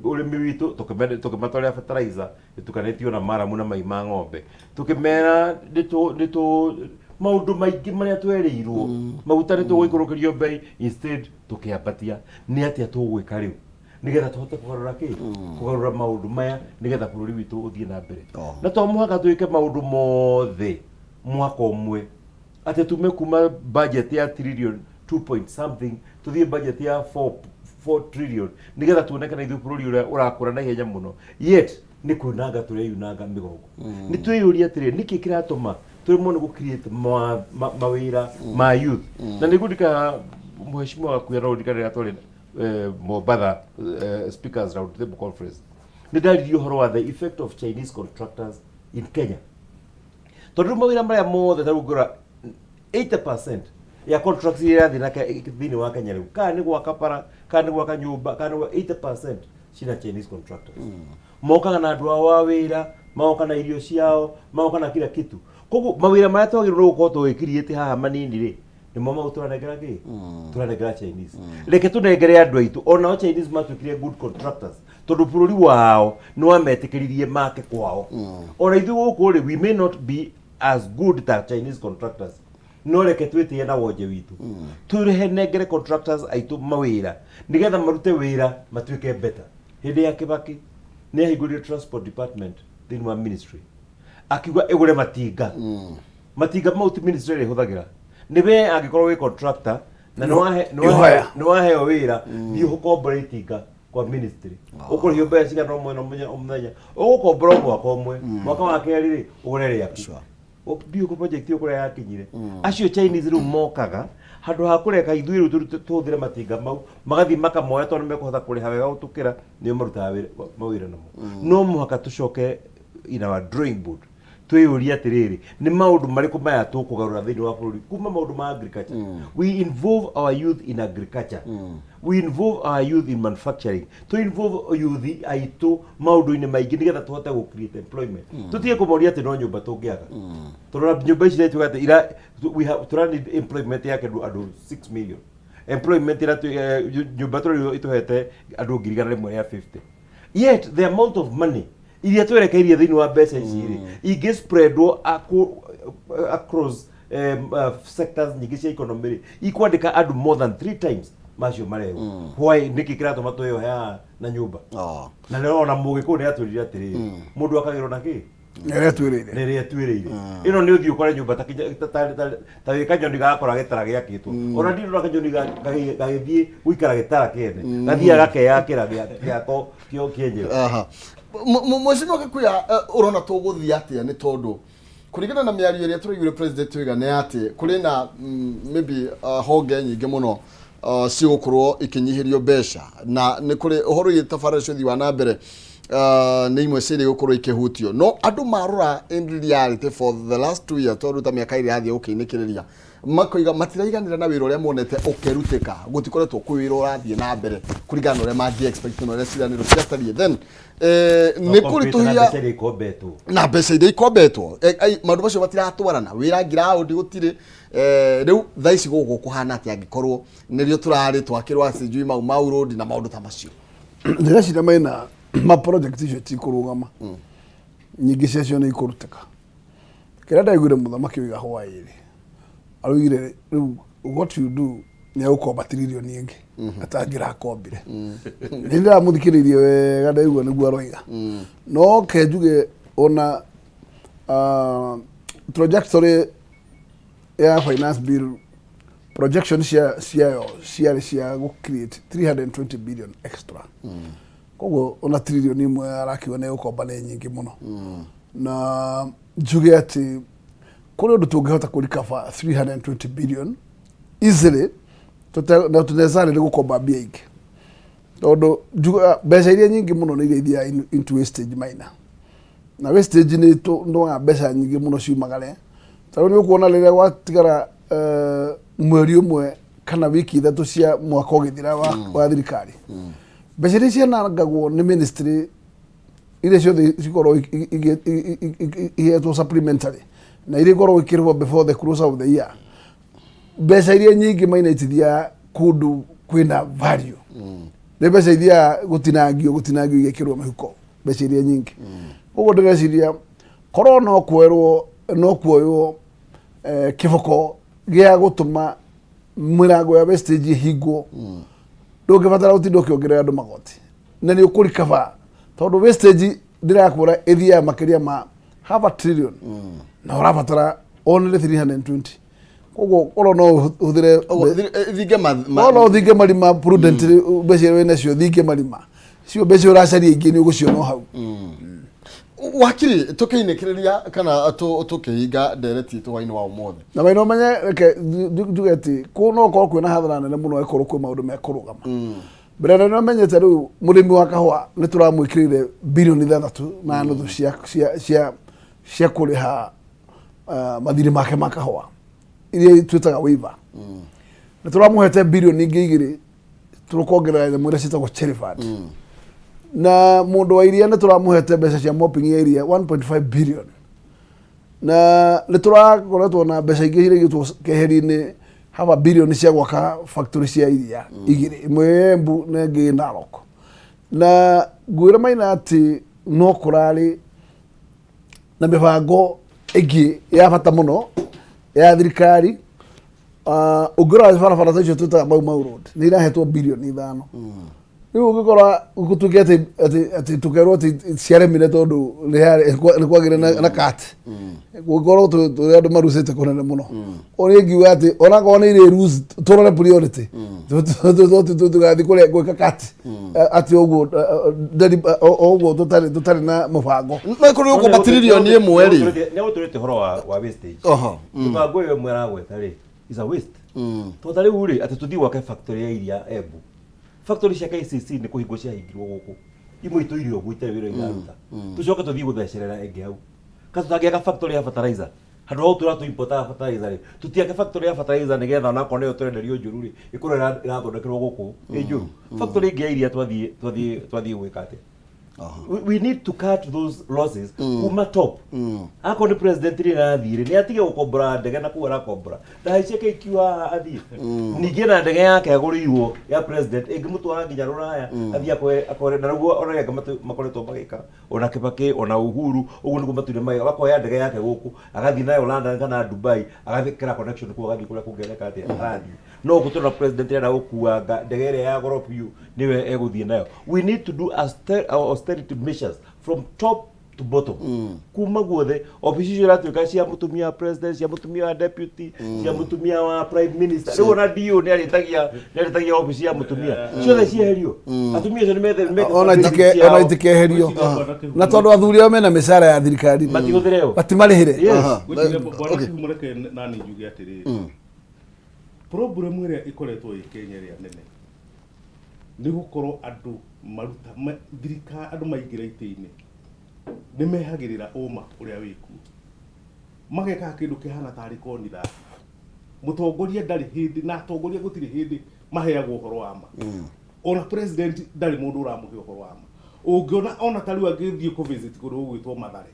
ũrĩmi witũ, tũkĩmatwarĩra fertilizer ĩtukanĩtio na maramu na mai ma ng'ombe, tũkĩmera nĩ tũ maũndũ maingĩ marĩa twerĩirwo, maguta nĩ tũgũikũrũkĩrio bei, instead tũkĩambatia. Nĩ atĩa tũgwĩka rĩu nĩgetha tũhote kũgarũra kĩ kũgarũra maũndũ maya, nĩgetha bũrũri witũ ũthiĩ na mbere? Na to mũhaka twĩke maũndũ mothe mwaka ũmwe, atĩ tume kuma budget ya trillion 2 point something tuthiĩ budget ya 4 trillion, nĩgetha tuoneke na ithuĩ bũrũri ũrĩa ũrakũra na ihenya mũno, yet nĩ kwĩnanga tũreyunanga mĩgongo. Nĩ twĩyũria atĩrĩ, nĩkĩ kĩratũma tũremwo nĩ gũ-create mawĩra ma youth? Na nĩ ngũririkana, mheshimiwa Gakuya, no ũririkane rĩrĩa twarĩ Mombatha speakers round table conference, nĩ ndaririe ũhoro wa the effect of Chinese contractors in Kenya, tondũ rĩu mawĩra marĩa mothe, ta rĩu ngĩrora 80% ya contracts iria irathiĩ na thĩinĩ wa Kenya rĩu, kana nĩ gwaka bara, kana nĩ gwaka nyũmba, kana nĩ gwaka, 80% cina Chinese contractors. Mokaga na andũ ao a wĩra, magoka na irio ciao, magoka na kila kitu. Koguo mawĩra marĩa twagĩrĩirwo gũkorwo tũgĩkiriĩte haha manini rĩ, nĩmo mau tũranengera kĩ tũranengera Chinese. Reke tũnengere andũ aitũ. Onao Chinese matuĩkire good contractors tondũ bũrũri wao nĩ wametĩkĩririe make kwao. Ona ithuĩ gũkũ rĩ, we may not be as good ta Chinese contractors, no reke twĩtĩe na wonje witũ, tũrehe nengere contractors aitũ mawĩra nĩgetha marute wĩra matuĩke better. Hĩndĩ ya Kibaki nĩ ahingũrire transport department thĩinĩ wa ministry, akiuga ĩgũre matinga. Matinga mau ti ministry ĩrĩa ĩhũthagĩra, nĩ we angĩkorwo wĩ contractor na Ĩhoya. nĩ waheo wĩra, thiĩ ũkombore itinga kwa ministry, ũkũrĩhio mbeca cigana ũmwe na mũthenya o mũthenya, ũgũkombora o mwaka ũmwe, mwaka wa kerĩ rĩ, ũgũre rĩaku. Ndiũĩ kũ project ĩyo kũrĩa yakinyire. Acio Chinese rĩu mokaga handũ ha kũreka ithuĩ rĩu tũhũthĩre matinga mau, magathiĩ makamoya tondũ nĩmekũhota kũrĩha wega gũtũkĩra, nĩo marutaga mawĩra namo. No mũhaka tũcoke in our drawing board, twĩyũrie atĩrĩrĩ, nĩ maũndũ marĩkũ maya tũkũgarũra thĩinĩ wa bũrũri, kuma maũndũ ma agriculture. We involve our youth in agriculture, we involve our youth in manufacturing, to involve youth aitũ maũndũ-inĩ maingĩ nĩgetha tũhote gũ create employment. Tũtige kũmoria atĩ no nyũmba tũngĩaka, tondũ ona nyũmba ici iratuĩka atĩ ira we have tũra need employment ya kĩndũ andũ 6 million employment ĩrĩa nyũmba tũrĩ ĩtũhete andũ 150,000, yet the amount of money iria twerekeirie thĩinĩ wa mbeca ici rĩ, ingĩ spreadwo across sectors nyingĩ cia economy rĩ, ikwandĩka andũ more than three times macio marehwo. Why? Nĩkĩ kĩratũma twĩyohe haha na nyũmba? Na nĩ ona mũgĩkũyũ nĩ atwĩrire atĩrĩrĩ, mũndũ akagĩrwo na kĩ? Nĩ twĩrĩire. Nĩ rĩrĩa twĩrĩire ĩno nĩ ũthiĩ ũkore nyũmba ta wĩ kanyoni gakora gĩtara gĩakĩtwo. Ona ndirona kanyoni gagĩthiĩ gũikara gĩtara kĩene, gathiaga gakeyakĩra gĩako kĩo kĩenyewe. Aha. Mheshimiwa Gĩkuya, ũrona tũgũthiĩ atĩa? Nĩ tondũ kũringana na mĩario ĩrĩa tũraiguire president oiga nĩ atĩ kũrĩ na maybe honge nyingĩ mũno cigũkorwo ikĩnyihĩrio mbeca, na nĩ kũrĩ ũhoro wĩgiĩ tabarĩra cia ũthii wa na mbere, nĩ imwe cia iria igũkorwo ikĩhutio. No andũ marora in reality for the last 2 years, tondũ ta mĩaka ĩrĩa yathiĩ gũkĩinĩkĩrĩria, makoiga matiraiganĩra na wĩra ũrĩa monete ũkĩrutĩka. Gũtikoretwo kwĩ wĩra ũrathiĩ na mbere kũringana na ũrĩa mangĩ expect na ũrĩa ciĩranĩro ciatariĩ. Then nĩ kũritũhia mbeca iria ikombetwo. Na mbeca iria ikombetwo. Maũndũ macio matiratwarana, wĩra ngiraũndi gũtirĩ. Rĩu thaa ici gũkũ kũhana atĩa angĩkorwo nĩrĩo tũrarĩ twakĩrwo sijui Mau Mau Road na maũndũ ta macio? Ndĩreciria mena ma project icio ti kũrũgama, nyingĩ ciacio nĩ ikũrutĩka. Kĩrĩa ndaiguire mũthamaki oiga hwaĩ-rĩ, araugire rĩu what you do nĩ egũkomba tiririoni ĩngĩ atangĩrakombire. Nĩ ndĩramũthikĩrĩirie wega, ndaigua nĩguo aroiga. No ke njuge ona trajectory ya finance bill, projection ciayo ciarĩ cia gũ create 320 billion extra. Koguo ona tiririoni 1 arakiuga nĩ egũkomba nĩ nyingĩ mũno. Na njuge atĩ kũrĩ ũndũ tũngĩhota kũ recover 320 billion. easily na tũnecari nĩ gũkomba mbia ingĩ, tondũ mbeca iria nyingĩ mũno nĩ iria ithiaga into wastage minor, na wastage nĩ ndoga mbeca nyingĩ mũno ciumagare. Tarĩu nĩ ũkuona rĩrĩa gwatigara mweri ũmwe kana wiki 3 cia mwaka ũgĩthira wa thirikari, mbeca iria cianangagwo nĩ ministry iria ciothe cikorwo ihetwo supplementary na iria ikoragwo ikĩrĩhwo before the close of the year, mbeca iria nyingĩ maina itithiaga kũndũ kwĩna value, nĩ mbeca ithiaga gũtinangio igekĩrwo mĩhuko, mbeca iria nyingĩ. Koguo ndĩreciria korwo no kwerwo no kuoywo kĩboko gĩa gũtũma mĩrango ya wastage ĩhingwo, ndũngĩbatara gũtinda ũkĩongerera andũ magoti na nĩ ũkũrikaba, tondũ wastage ndĩrakwĩra ĩthiaga makĩria ma half a trillion na ũrabatara only 320. Koguo korwo no ũhũthĩre thinge korwo no ũthinge marima prudently, mbeca iria wĩnacio thinge marima cio, mbeca ũracaria ingĩ nĩ ũgũciona o hau. Wakiri, tũkĩinĩkĩrĩria kana tũkĩhinga ndereti itũ hwainĩ wa ũmũthĩ. Na maina ũmenye, reke njuge atĩ kũ no korwo kwĩna hathara nene mũno ĩkorwo kwĩ maũndũ mekũrũgama mbere nene. Ũmenyete rĩu mũrĩmi wa kahũa nĩ tũramwĩkĩrĩire 6.5 bilioni cia kũrĩha mathirĩ make ma kahũa iria twĩtaga waiver. Nĩ tũramũhete 2 bilioni tũkongerera nyamũ iria ciĩtagwo cherry fund, na mũndũ wa iria nĩ tũramũhete mbeca cia mopping ya iria 1.5 billion, na nĩ tũrakoretwo na mbeca ingĩ irĩgĩtwo keheri-inĩ haba bilioni cia gwaka factory cia iria igĩrĩ, ĩmwe ĩ Embu na ĩngĩ ĩ Narok. Na ngwĩra maina atĩ no kũrarĩ na mĩbango ĩngĩ ya bata mũno ya thirikari. Ũngĩrora barabara ta icio twĩtaga Mau Mau Road nĩ irahetwo 5 bilioni. Rĩu ũngĩkora gũtuĩke atĩ tũkerwo atĩ ciaremire tondũ nĩ kwagĩre na cut, gũkorwo tũrĩ andũ marucĩte kũnene mũno. O nĩ ngiuga atĩ onakorwo nĩ irĩ rules, tũrore priority, tũgathiĩ kũrĩa gwĩka cut atĩ ũguo o ũguo tũtarĩ na mũbango. No ĩkorwo ũgũkomba 1 trillion rĩ. Nĩ agũtũrĩte ũhoro wa wastage. Mĩbango ĩyo ĩmwe aragweta rĩ is a waste, tondũ ta rĩu rĩ atĩ tũthiĩ gwake factory ya iria Embu, factory cia KCC nĩ kũhingwo ciahingirwo gũkũ, imwe itũire ũguo itarĩ wĩra iraruta, tũcoke tũthiĩ gũthecerera ĩngĩ hau. Ka tũtangĩaka factory ya fertilizer handũ ha gũtũra tũ importaga fertilizer rĩ, tũtiake factory ya fertilizer nĩgetha onakorwo nĩyo tũrenderio njũru rĩ, ĩkorwo ĩrathondekerwo gũkũ ĩ njũru. Factory ĩngĩ ya iria twathiĩ gwĩka atĩa? We need to cut those losses kuma top. Akorwo nĩ president rĩ arathiĩ rĩ, nĩ atige gũkombora ndege na kũu arakombora, ndahaicie KQ haha athiĩ ningĩ na ndege yake agũrĩirwo ya president ĩngĩmũtwara nginya rũraya, athiĩ akore na nĩguo ona arĩa angĩ makoretwo magĩka, ona Kibaki ona Uhuru, ũguo nĩguo matũire magĩka, makoya ndege yake gũkũ agathiĩ nayo London kana Dubai, agathikĩra connection kũu, agathiĩ kũrĩa kũngĩ areka atĩa arathiĩ. No gũtũra president arenda gũkua ndege ĩrĩa ya goro biũ nĩwe egũthiĩ nayo. We need to do austerity measures from top to bottom, kuma guothe. Obici icio iratuĩka cia mũtumia wa president, cia mũtumia wa deputy, cia mũtumia wa prime minister. Rĩu ona DO nĩ arĩtagia obici ya mũtumia, ciothe cieherio. Atumia acio nĩ methe ona ona itikeherio na tondũ athuri ao mena mĩcara ya thirikari. Matigũthĩre o. Matimarĩhĩre. Yes. Bwana Kihumo, reke nani njuge atĩrĩrĩ, problem ĩrĩa ĩkoretwo ĩ Kenya ĩrĩa nene nĩ gũkorwo andũ maruta thirikari, andũ maingĩra itĩ-inĩ nĩ mehagĩrĩra ũma ũrĩa wĩkuo, magekaga kĩndũ kĩhana tarĩ konitha. Mũtongoria ndarĩ hĩndĩ na atongoria gũtirĩ hĩndĩ maheagwo ũhoro wa ma. Ona president ndarĩ mũndũ ũramũhe ũhoro wa ma. Ũngĩona ona ta rĩu angĩthiĩ kũ visit kũndũ gũgwĩtwo Mathare,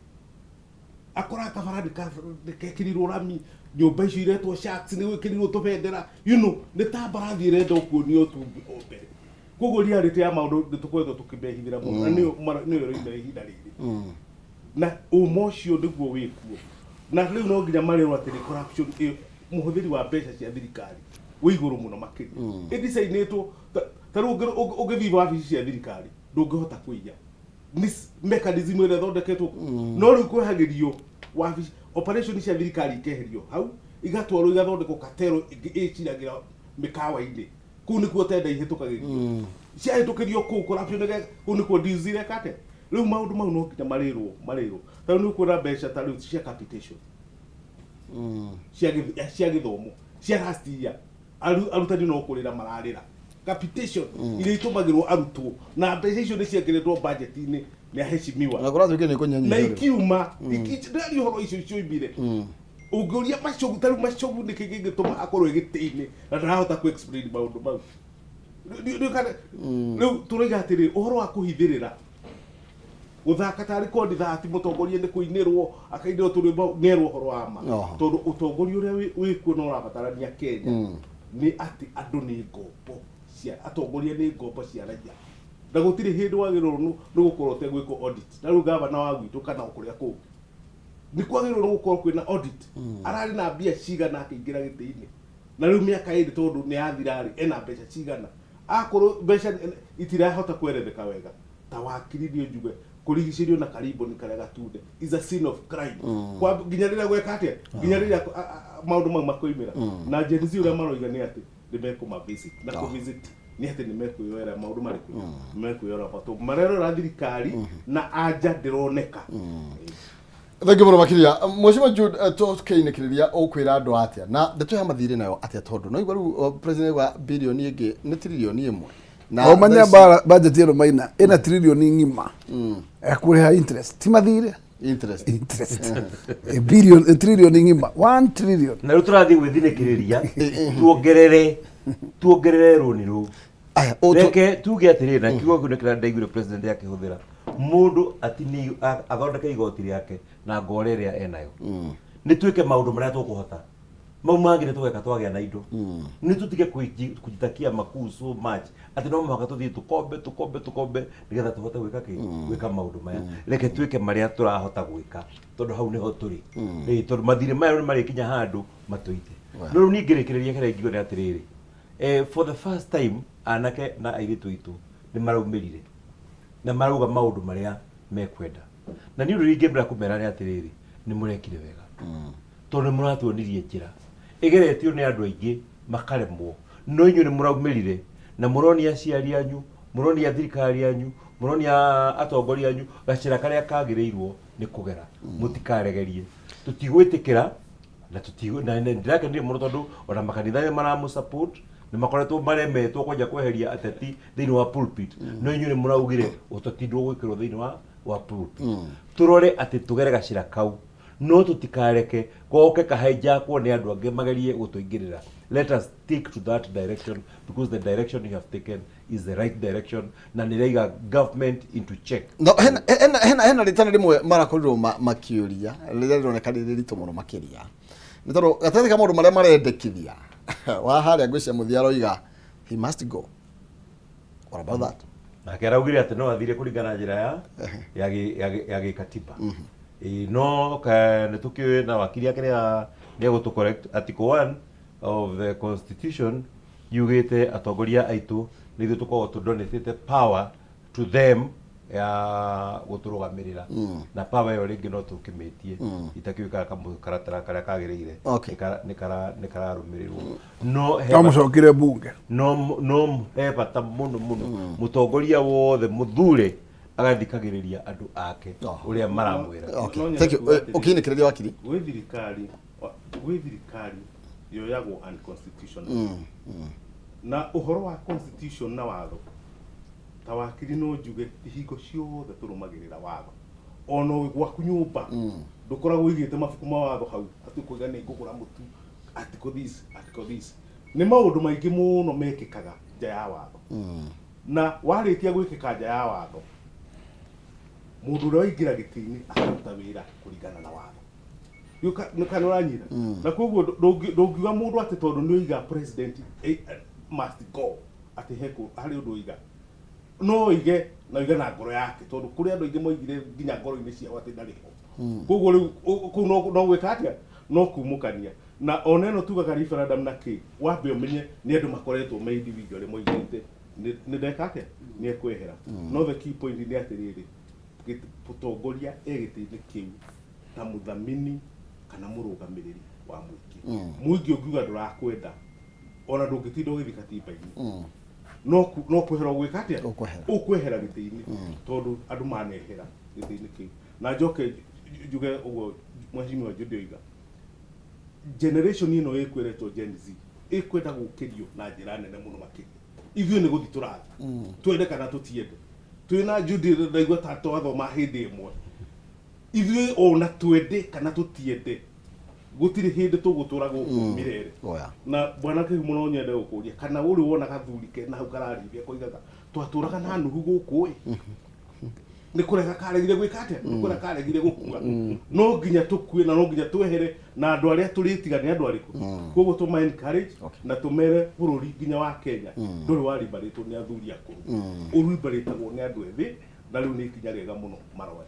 akoraga kabara nĩ kekĩrirwo rami, nyũmba icio iretwo sharks nĩ gwĩkĩrirwo tũbendera, nĩ ta mbarathi ĩrenda ũkuonio ũtumbĩ o mbere. Koguo reality ya maũndũ nĩ tũkoretwo tũkĩmehithĩra mũno na nĩyo ĩroimĩra ihinda rĩrĩ, na ũma ũcio nĩguo wĩkuo. Na rĩu no nginya marerwo atĩrĩ, corruption ĩyo, mũhũthĩri wa mbeca cia thirikari wĩ igũrũ mũno makĩria, ĩdicainĩtwo ta rĩu ũngĩthiĩ wabici cia thirikari ndũngĩhota kũiya, nĩ mechanism ĩrĩa ĩthondeketwo. No rĩu kwehagĩrio wabici, operation cia thirikari ikeherio hau, igatwarwo igathondekwo katero ĩngĩ ĩciragĩra mĩkawa-inĩ. Kũu nĩkuo tenda ihĩtũkagĩrio, ciahĩtũkĩrio kũu corruption kũu nĩkuo deals ireka atĩa. Rĩu maũndũ mau no nginya marĩrwo. Ta rĩu nĩ ũkuona mbeca ta rĩu cia capitation, cia gĩthomo cia last year. Arutani no kũrĩra mararĩra capitation iria itũmagĩrwo arutwo, na mbeca icio nĩ ciangeretwo budget-inĩ nĩ aheshimiwa. Na kũratuĩkire nĩ kũnyanyihio na rĩu. Ikiuma ndĩraria ũhoro icio cioimire. Ũngĩũria Machogu, ta rĩu Machogu, nĩkĩ kĩngĩtũma akorwo e gĩtĩ-inĩ na ndarahota kũ explain maũndũ mau? Rĩu tũroiga atĩrĩ, ũhoro wa kũhithĩrĩra gũthaka tarĩ kondi thati, mũtongoria nĩ kũinĩrwo akainĩrwo tũrwĩmbo nĩerwo ũhoro wa ma. Tondũ ũtongoria ũrĩa wĩkuo na ũrabatarania Kenya nĩ atĩ andũ nĩ ngombo cia atongoria, nĩ ngombo cia raia, na gũtirĩ hĩndĩ wagĩrĩirwo nĩ gũkorwo ũtegwĩkwo audit. Na rĩu gavana wa gwitũ kana o kũrĩa kũngĩ nĩ kwagĩrĩirwo nĩ gũkorwo kwĩna audit. Ararĩ na mbia cigana akĩingĩra gĩtĩ-inĩ? Na rĩu mĩaka 2 tondũ nĩ yathira rĩ, ena mbeca cigana? Akorwo mbeca itirahota kweretheka wega, ta wakiri niĩ njuge kũrigicĩrio na kariboni karĩa gatune is a sin of crime. Kwa nginya rĩrĩa gweka atĩa, nginya rĩrĩa maũndũ mau makoimĩra. Na Gen Z ũrĩa maroiga nĩ atĩ nĩ mekũma visit na kũ visit nĩ atĩ nĩ mekwĩyoera maũndũ marĩkũ, nĩ mekwĩyoera matũ marerora thirikari na anja ndĩroneka. Thengiũ mũno makĩria, Mheshimiwa Jude. Tũkĩinĩkĩrĩria, ũkwĩra andũ atĩa na ndeto ya mathirĩ nayo atĩa? Tondũ no igua rĩu president wa birioni ĩngĩ nĩ tiririoni 1 na Ũmenya budget ĩno Maina ĩna tiririoni ng'ima ya kũrĩha interest, ti mathirĩ. Interest. Interest. Billion, tiririoni ng'ima, 1 trillion. Na rĩu tũrathiĩ gwĩthinĩkĩrĩria tuongerere rũni rũu. Reke tuge atĩrĩrĩ, na kiugo kĩu nĩ kĩrĩa ndaiguire president akĩhũthĩra, mũndũ atini athondeke igoti rĩake na ngore ĩrĩa enayo. Nĩ twĩke maũndũ marĩa tũkũhota, mau mangĩ nĩ tũgeka twagĩa na indo. Nĩ tũtige kujitakia makuu so much atĩ no mũhaka tũthiĩ tũkombe tũkombe tũkombe nĩgetha tũhote gwĩka kĩ, gwĩka maũndũ maya. Reke twĩke marĩa tũrahota gwĩka, tondũ hau nĩho tũrĩ. Ĩĩ, tondũ mathirĩ maya nĩ marĩkinya handũ matũite. No rĩu niĩ ngĩrĩkĩrĩria, kĩrĩa ingiuga nĩ atĩrĩrĩ, for the first time anake na airĩtu aitũ nĩ maraumĩrire na marauga maũndũ marĩa mekwenda, na niĩ ũndũ ũrĩa ingĩambĩra kũmera nĩ atĩrĩrĩ, nĩ mũrekire wega, tondũ nĩ mũratuonirie njĩra ĩgeretio nĩ andũ aingĩ makaremwo, no inyuĩ nĩ mũraumĩrire na mũronia aciari anyu, mũronia thirikari yanyu, mũronia atongoria anyu gacĩra karĩa kagĩrĩirwo nĩ kũgera. Mũtikaregerie, tũtigwĩtĩkĩra na tũtigũ na ndĩrakenire mũno tondũ ona makanitha nĩ maramũ support. Nĩ makoretwo maremetwo kwanja kweheria ateti thĩinĩ wa pulpit, no inyuĩ nĩ mũraugire ũteti ndũgwĩkĩrwo thĩinĩ wa pulpit. Tũrore atĩ tũgere gacĩra kau, no tũtikareke goke kahijackwo nĩ andũ angĩ magerie gũtũingĩrĩra. Let us stick to that direction, because the direction you have taken is the right direction na nĩ ĩraiga government into check. No hena rĩtana rĩmwe marakorirwo makĩũria rĩrĩa rĩroneka rĩrĩ ritũ mũno makĩria, nĩ tondũ gatagatĩ ka maũndũ marĩa marendekithia wa harĩa ngwĩcia mũthia aroiga he must go. What about that? Nake araugire atĩ no athire kũringana na njĩra ya gĩkatiba. Ĩĩ, no nĩ tũkĩũĩ na wakiri ake nĩ egũtũ correct, article 1 of the constitution yugĩte atongoria aitũ nĩ ithuĩ tũkoragwo tũ donatĩte power to them ya gũtũrũgamĩrĩra, na power ĩyo rĩngĩ no tũkĩmĩtie itakĩũĩ kana kamũtaratara karĩa kagĩrĩire nĩ kararũmĩrĩrwo, no he No mũcokire bunge. No he bata mũno mũno mũtongoria wothe mũthure agathikagĩrĩria andũ ake ũrĩa maramwĩra. Okay. No nyende Thank you. kuuga atĩrĩrĩ, Ũkĩinĩkĩrĩria, wakiri. Gwĩ thirikari yoyagwo unconstitutional. Na ũhoro wa constitution na watho, ta wakiri no njuge ti hingo ciothe tũrũmagĩrĩra watho. Ona wĩ gwaku nyũmba ndũkoragwo ũigĩte mabuku ma watho hau atĩ ũkoiga nĩ ngũgũra mũtu, article this, article this. Nĩ maũndũ maingĩ mũno mekĩkaga nja ya watho, na warĩkia gwĩkĩka nja ya watho, mũndũ ũrĩa waingĩra gĩtĩ-inĩ akaruta wĩra kũringana na watho. Nĩ kana ũranyita? Na koguo ndũngiuga mũndũ atĩ tondũ nĩ oiga president must go, atĩ he harĩ ũndũ oiga. No oige na oige na ngoro yake, tondũ kũrĩ andũ aingĩ moigire nginya ngoro-inĩ ciao atĩ ndarĩ ho. Koguo rĩu kũu no gwĩka atĩa, no kumũkania. Na ona ĩno tugaga referendum na kĩ, wambe ũmenye nĩ andũ makoretwo me individual moigĩte nĩ ndeka atĩa, nĩ ekwehera. No the key point nĩ atĩrĩrĩ, mũtongoria e gĩtĩ-inĩ kĩu ta mũthamini kana mũrũgamĩrĩri wa mũingĩ. Mũingĩ ũngiuga ndũrakwenda, ona ndũngĩtinda ũgĩthiĩ katiba-inĩ, no kwehera ũgwĩka atĩa? Ũkwehera. Ũkwehera gĩtĩ-inĩ, tondũ andũ manehera gĩtĩ-inĩ kĩu. Na njoke njuge ũguo mheshimiwa Jude oiga, generation ĩno ĩkwĩretwo Gen Z. Ĩkwenda gũkĩrio na njĩra nene mũno makĩria. Ithuĩ nĩ gũthiĩ tũrathiĩ, twende kana tũtiende. Twĩna Judy, ndaigua ta twathoma hĩndĩ ĩmwe. Ithuĩ ona twende kana tũtiende, gũtirĩ hĩndĩ tũgũtũra gũkũ mirere. Oya. Na bwana Kĩhumo, no nyende gũkũria kana ũrĩ wona gathuri kena hau kararĩithia koigaga twatũraga na Nuhu gũkũ ĩ, nĩ kũrega karegire gwĩka atĩa? Nĩ kũrega karegire gũkua. No nginya tũkue na no nginya twehere, na andũ arĩa tũrĩtiga nĩ andũ arĩkũ? Koguo tũma encourage na tũmere bũrũri nginya wa Kenya ndũrĩ warimbarĩtwo nĩ athuri akũrũ, ũrimbarĩtagwo nĩ andũ ethĩ, na rĩu nĩ ikinya rĩega mũno maroya.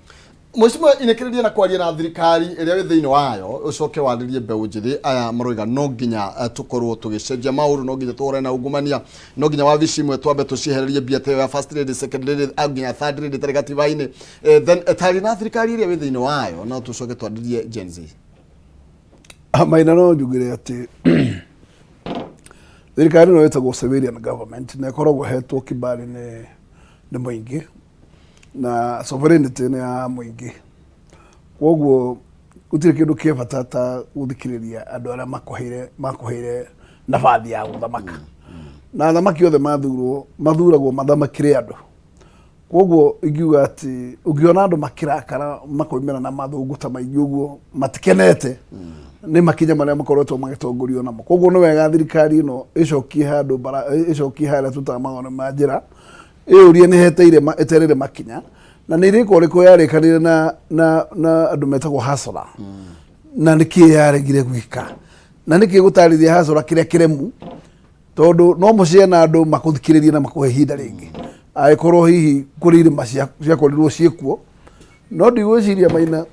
Mheshimiwa, inĩkĩrĩria na kwaria na thirikari ĩrĩa wĩ thĩinĩ wayo, ũcoke warĩrie mbeũ njĩthĩ aya maroiga no nginya tũkorwo tũgĩcenjia maũndũ, no nginya tũhũrane na ungumania, no nginya wabici imwe twambe tũciehererie mbia ta ĩyo ya first lady, second lady, nginya third lady ĩtarĩ gatiba-inĩ. Then tarĩ na thirikari ĩrĩa wĩ thĩinĩ wayo, no tũcoke twarĩrie Gen Z. Maina, no njugire atĩ thirikari ĩno ĩtagwo civilian government na ĩkoragwo ĩhetwo kibali nĩ mũingĩ, na sovereignty nĩ ya mũingĩ. Koguo gũtirĩ kĩndũ kĩa bata ta gũthikĩrĩria andũ arĩa makũheire nabathi ya gũthamaka. Na athamaki othe mathurwo mathuragwo mathamakĩre andũ. Koguo ingiuga atĩ ũngĩona andũ makĩrakara, makoimĩra na mathũngũ ta maingĩ ũguo, matikenete nĩ makinya marĩa makoretwo magĩtongorio namo. Koguo nĩ wega thirikari ĩno ĩcokie handũ bara, ĩcokie harĩa tũtaga mawoni ma njĩra, ĩyũrie nĩ heteire ĩterĩre makinya na nĩ irĩko rĩkũ yarĩkanire na andũ metagwo hasora, na nĩkĩ yaregire gwĩka, na nĩkĩ gũtarĩria hasora kĩrĩa kĩremu, tondũ no mũciĩ na andũ makũthikĩrĩrie na makũhe ihinda rĩngĩ angĩkorwo hihi kũrĩ irĩma ciakorirwo ciĩkuo. No ndigwĩciria, Maina,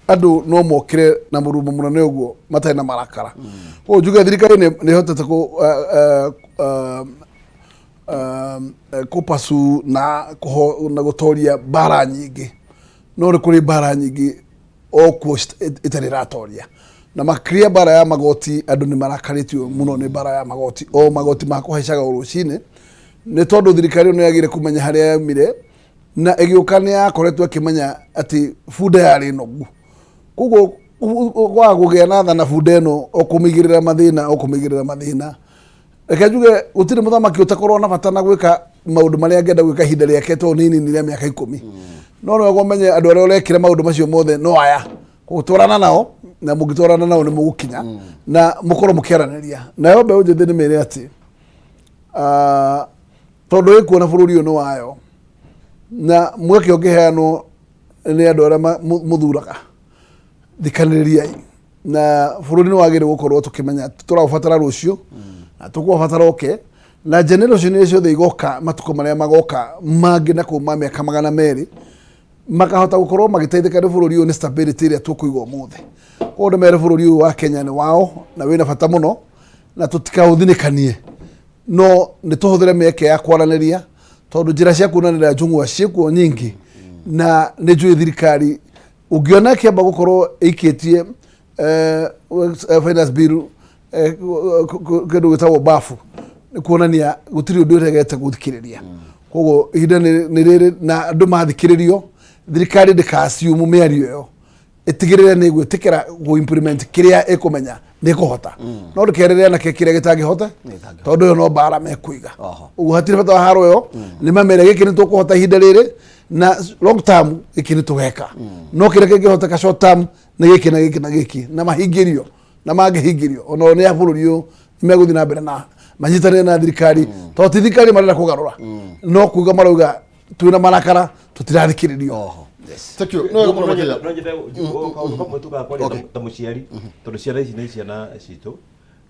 andũ no mokĩre na mũrumo mũnene ũguo matarĩ na marakara. Koguo njuge thirikari nĩ ĩhotete kũpasu na gũtoria mbara nyingĩ, no nĩ kũrĩ mbara nyingĩ o kuo ĩtarĩ ĩratoria, na makĩria mbara ya magoti. Andũ nĩ marakarĩtio mũno nĩ mbara ya magoti, o magoti ma kũhaicaga o rũcinĩ, nĩ tondũ thirikari ĩno nĩ yagĩrĩire kũmenya harĩa yaumire na ĩgĩũka nĩ yakoretwo ĩkĩmenya atĩ bunda yarĩ nogu. Koguo kwaga kũgĩa na tha na bunda ĩno, o kũmĩigĩrĩra mathĩna, o kũmĩigĩrĩra mathĩna. Reke njuge gũtirĩ mũthamaki ũtakorwo na bata na gwĩka maũndũ marĩa angĩenda gwĩka ihinda rĩake, tondũ nĩ inini rĩa mĩaka 10. No nĩ wega ũmenye andũ arĩa ũrekĩra maũndũ macio mothe no aya gũtwarana nao, na mũngĩtwarana nao nĩ mũgũkinya na mũkorwo mũkĩaranĩria. Nayo mbeũ njĩthĩ nĩ mĩre atĩ tondũ ĩkuona bũrũri ũyũ nĩ wayo, na mweke ũngĩheanwo nĩ andũ arĩa mũthuraga, thikanĩrĩriai, na bũrũri nĩ wagĩrĩire gũkorwo tũkĩmenya tũraũbatara rũciũ na tũkũbatara oke na generation iria ciothe igoka matukũ marĩa magoka mangĩ na kuma mĩaka 200 makahota gũkorwo magĩteithĩka nĩ bũrũri ũyũ nĩ stability ĩrĩa tũkũiga ũmũthĩ. Koguo ndĩmere bũrũri ũyũ wa Kenya nĩ wao na wĩna bata mũno, na tũtikaũthinĩkanie, no nĩ tũhũthĩre mĩeke ya kwaranĩria, tondũ njĩra cia kuonanĩria njũng'wa ciĩkuo nyingĩ. Na nĩ njũĩ thirikari ũngĩona ĩkĩamba gũkorwo ĩikĩtie finance bill kĩndũ gĩtagwo bafu, nĩ kuonania gũtirĩ ũndũ ĩregete gũthikĩrĩria. Koguo ihinda nĩ rĩrĩ na andũ mathikĩrĩrio, thirikari ndĩkaciumu mĩario ĩyo, ĩtigĩrĩre nĩ ĩgwĩtĩkĩra gũ implement kĩrĩa ĩkũmenya nĩ ĩkũhota, no ndũkerĩre anake kĩrĩa gĩtangĩhota, tondũ ĩyo no mbara mekũiga. Ũguo hatirĩ bata wa haro ĩyo. Nĩ mamere gĩkĩ nĩ tũkũhota ihinda rĩrĩ, na long term gĩkĩ nĩ tũgeka, no kĩrĩa kĩngĩhoteka short term nĩ gĩkĩ na gĩkĩ na gĩkĩ, na mahingĩrio, na mangĩhingĩrio ona nĩ a bũrũri ũyũ nĩ megũthiĩ na mbere na manyitanĩre na thirikari, tondũ ti thirikari marenda kũgarũra, no kuga marauga twĩna marakara tũtirathikĩrĩrio. Thank you. No, mũno makĩria. No nyende kaũndũ kamwe tugaga kwaria ta mũciari, tondũ ciana ici nĩ ciana citũ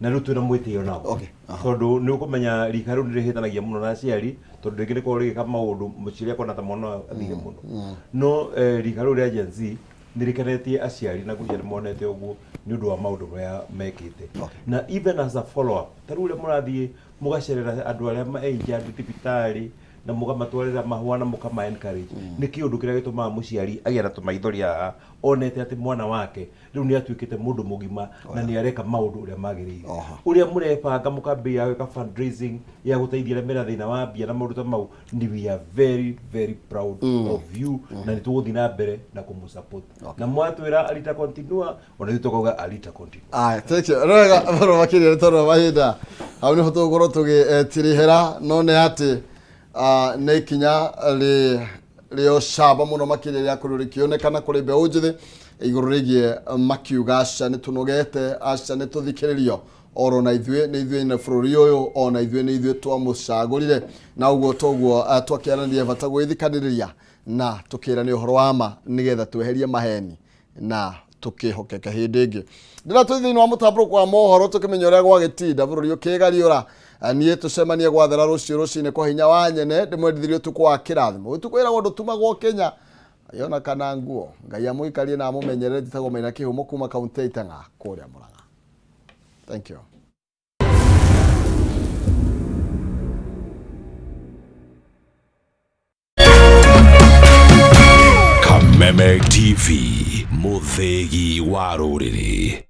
na rĩu twĩna mwĩtĩo nao, tondũ nĩ ũkũmenya rika rĩu nĩ rĩhĩtanagia mũno na aciari, tondũ rĩngĩ rĩkoragwo rĩgĩka maũndũ mũciari akona ta mwana ũyũ athire mũno. No rika rĩu rĩa Gen Z nĩ rĩkenetie aciari, na ngwĩciria nĩ monete ũguo nĩ ũndũ wa maũndũ marĩa mekĩte, na even as a follow up, ta rĩu ũrĩa mũrathiĩ mũgacerera andũ arĩa ma injured thibitarĩ. Na mũkamatwarĩra mahũa na mũkama encourage, nĩ kĩũndũ kĩrĩa gĩtũmaga mũciari agĩe na tũmaithori haha onete atĩ mwana wake rĩu nĩ atuĩkĩte mũndũ mũgima na nĩ areka maũndũ ũrĩa magĩrĩire. Ũrĩa mũrebanga mũkambĩrĩria gwĩka fundraising ya gũteithia arĩa mena thĩna wa mbia na maũndũ ta mau, ni we are very very proud of you, na nĩ tũgũthiĩ na mbere na kũmũsupport, na mwatwĩra alita continua, ona ithuĩ tũkauga alita continua. Aya, thank you. Wega mũno makĩria nĩ tondũ wa mahinda. Hau nĩho tũgũkorwo tũgĩtirihĩra, no nĩ atĩ nĩ ikinya rĩ ũcamba mũno makĩria rĩa kũrĩ rĩkĩonekana kũrĩ mbeũ njĩthĩ igũrũ rĩgiĩ makiuga aca nĩ tũnogete, aca nĩ tũthikĩrĩrio, oro na ithuĩ nĩ ithuĩ na bũrũri ũyũ, ona ithuĩ nĩ ithuĩ twamũcagũrire. Na ũguo toguo twakĩaranirie bata gwĩthikanĩrĩria na tũkĩrane ũhoro wa ma nĩgetha tweherie maheni na tukihokeke. Hĩndĩ ĩngĩ ndĩra twĩ thĩinĩ wa mũtambũrũko wa mohoro tũkĩmenya ũrĩa gwagĩtinda bũrũri ũkĩgariũra. Niĩ tũcemanie gwathera rũciũ rũcinĩ kwa hinya wa nyene, ndĩmwendithirie ũtukũ wa kĩrathimo. Ũtukũ wĩragwo ndũtumagwo Kenya yona kana nguo. Ngai amũikarie na amũmenyerere. Njĩtagwo Maina Kĩhumo kuma kaunti ya Itang'a kũrĩa Mũrang'a. Thank you. Kameme TV, mũthĩgi wa rũrĩrĩ.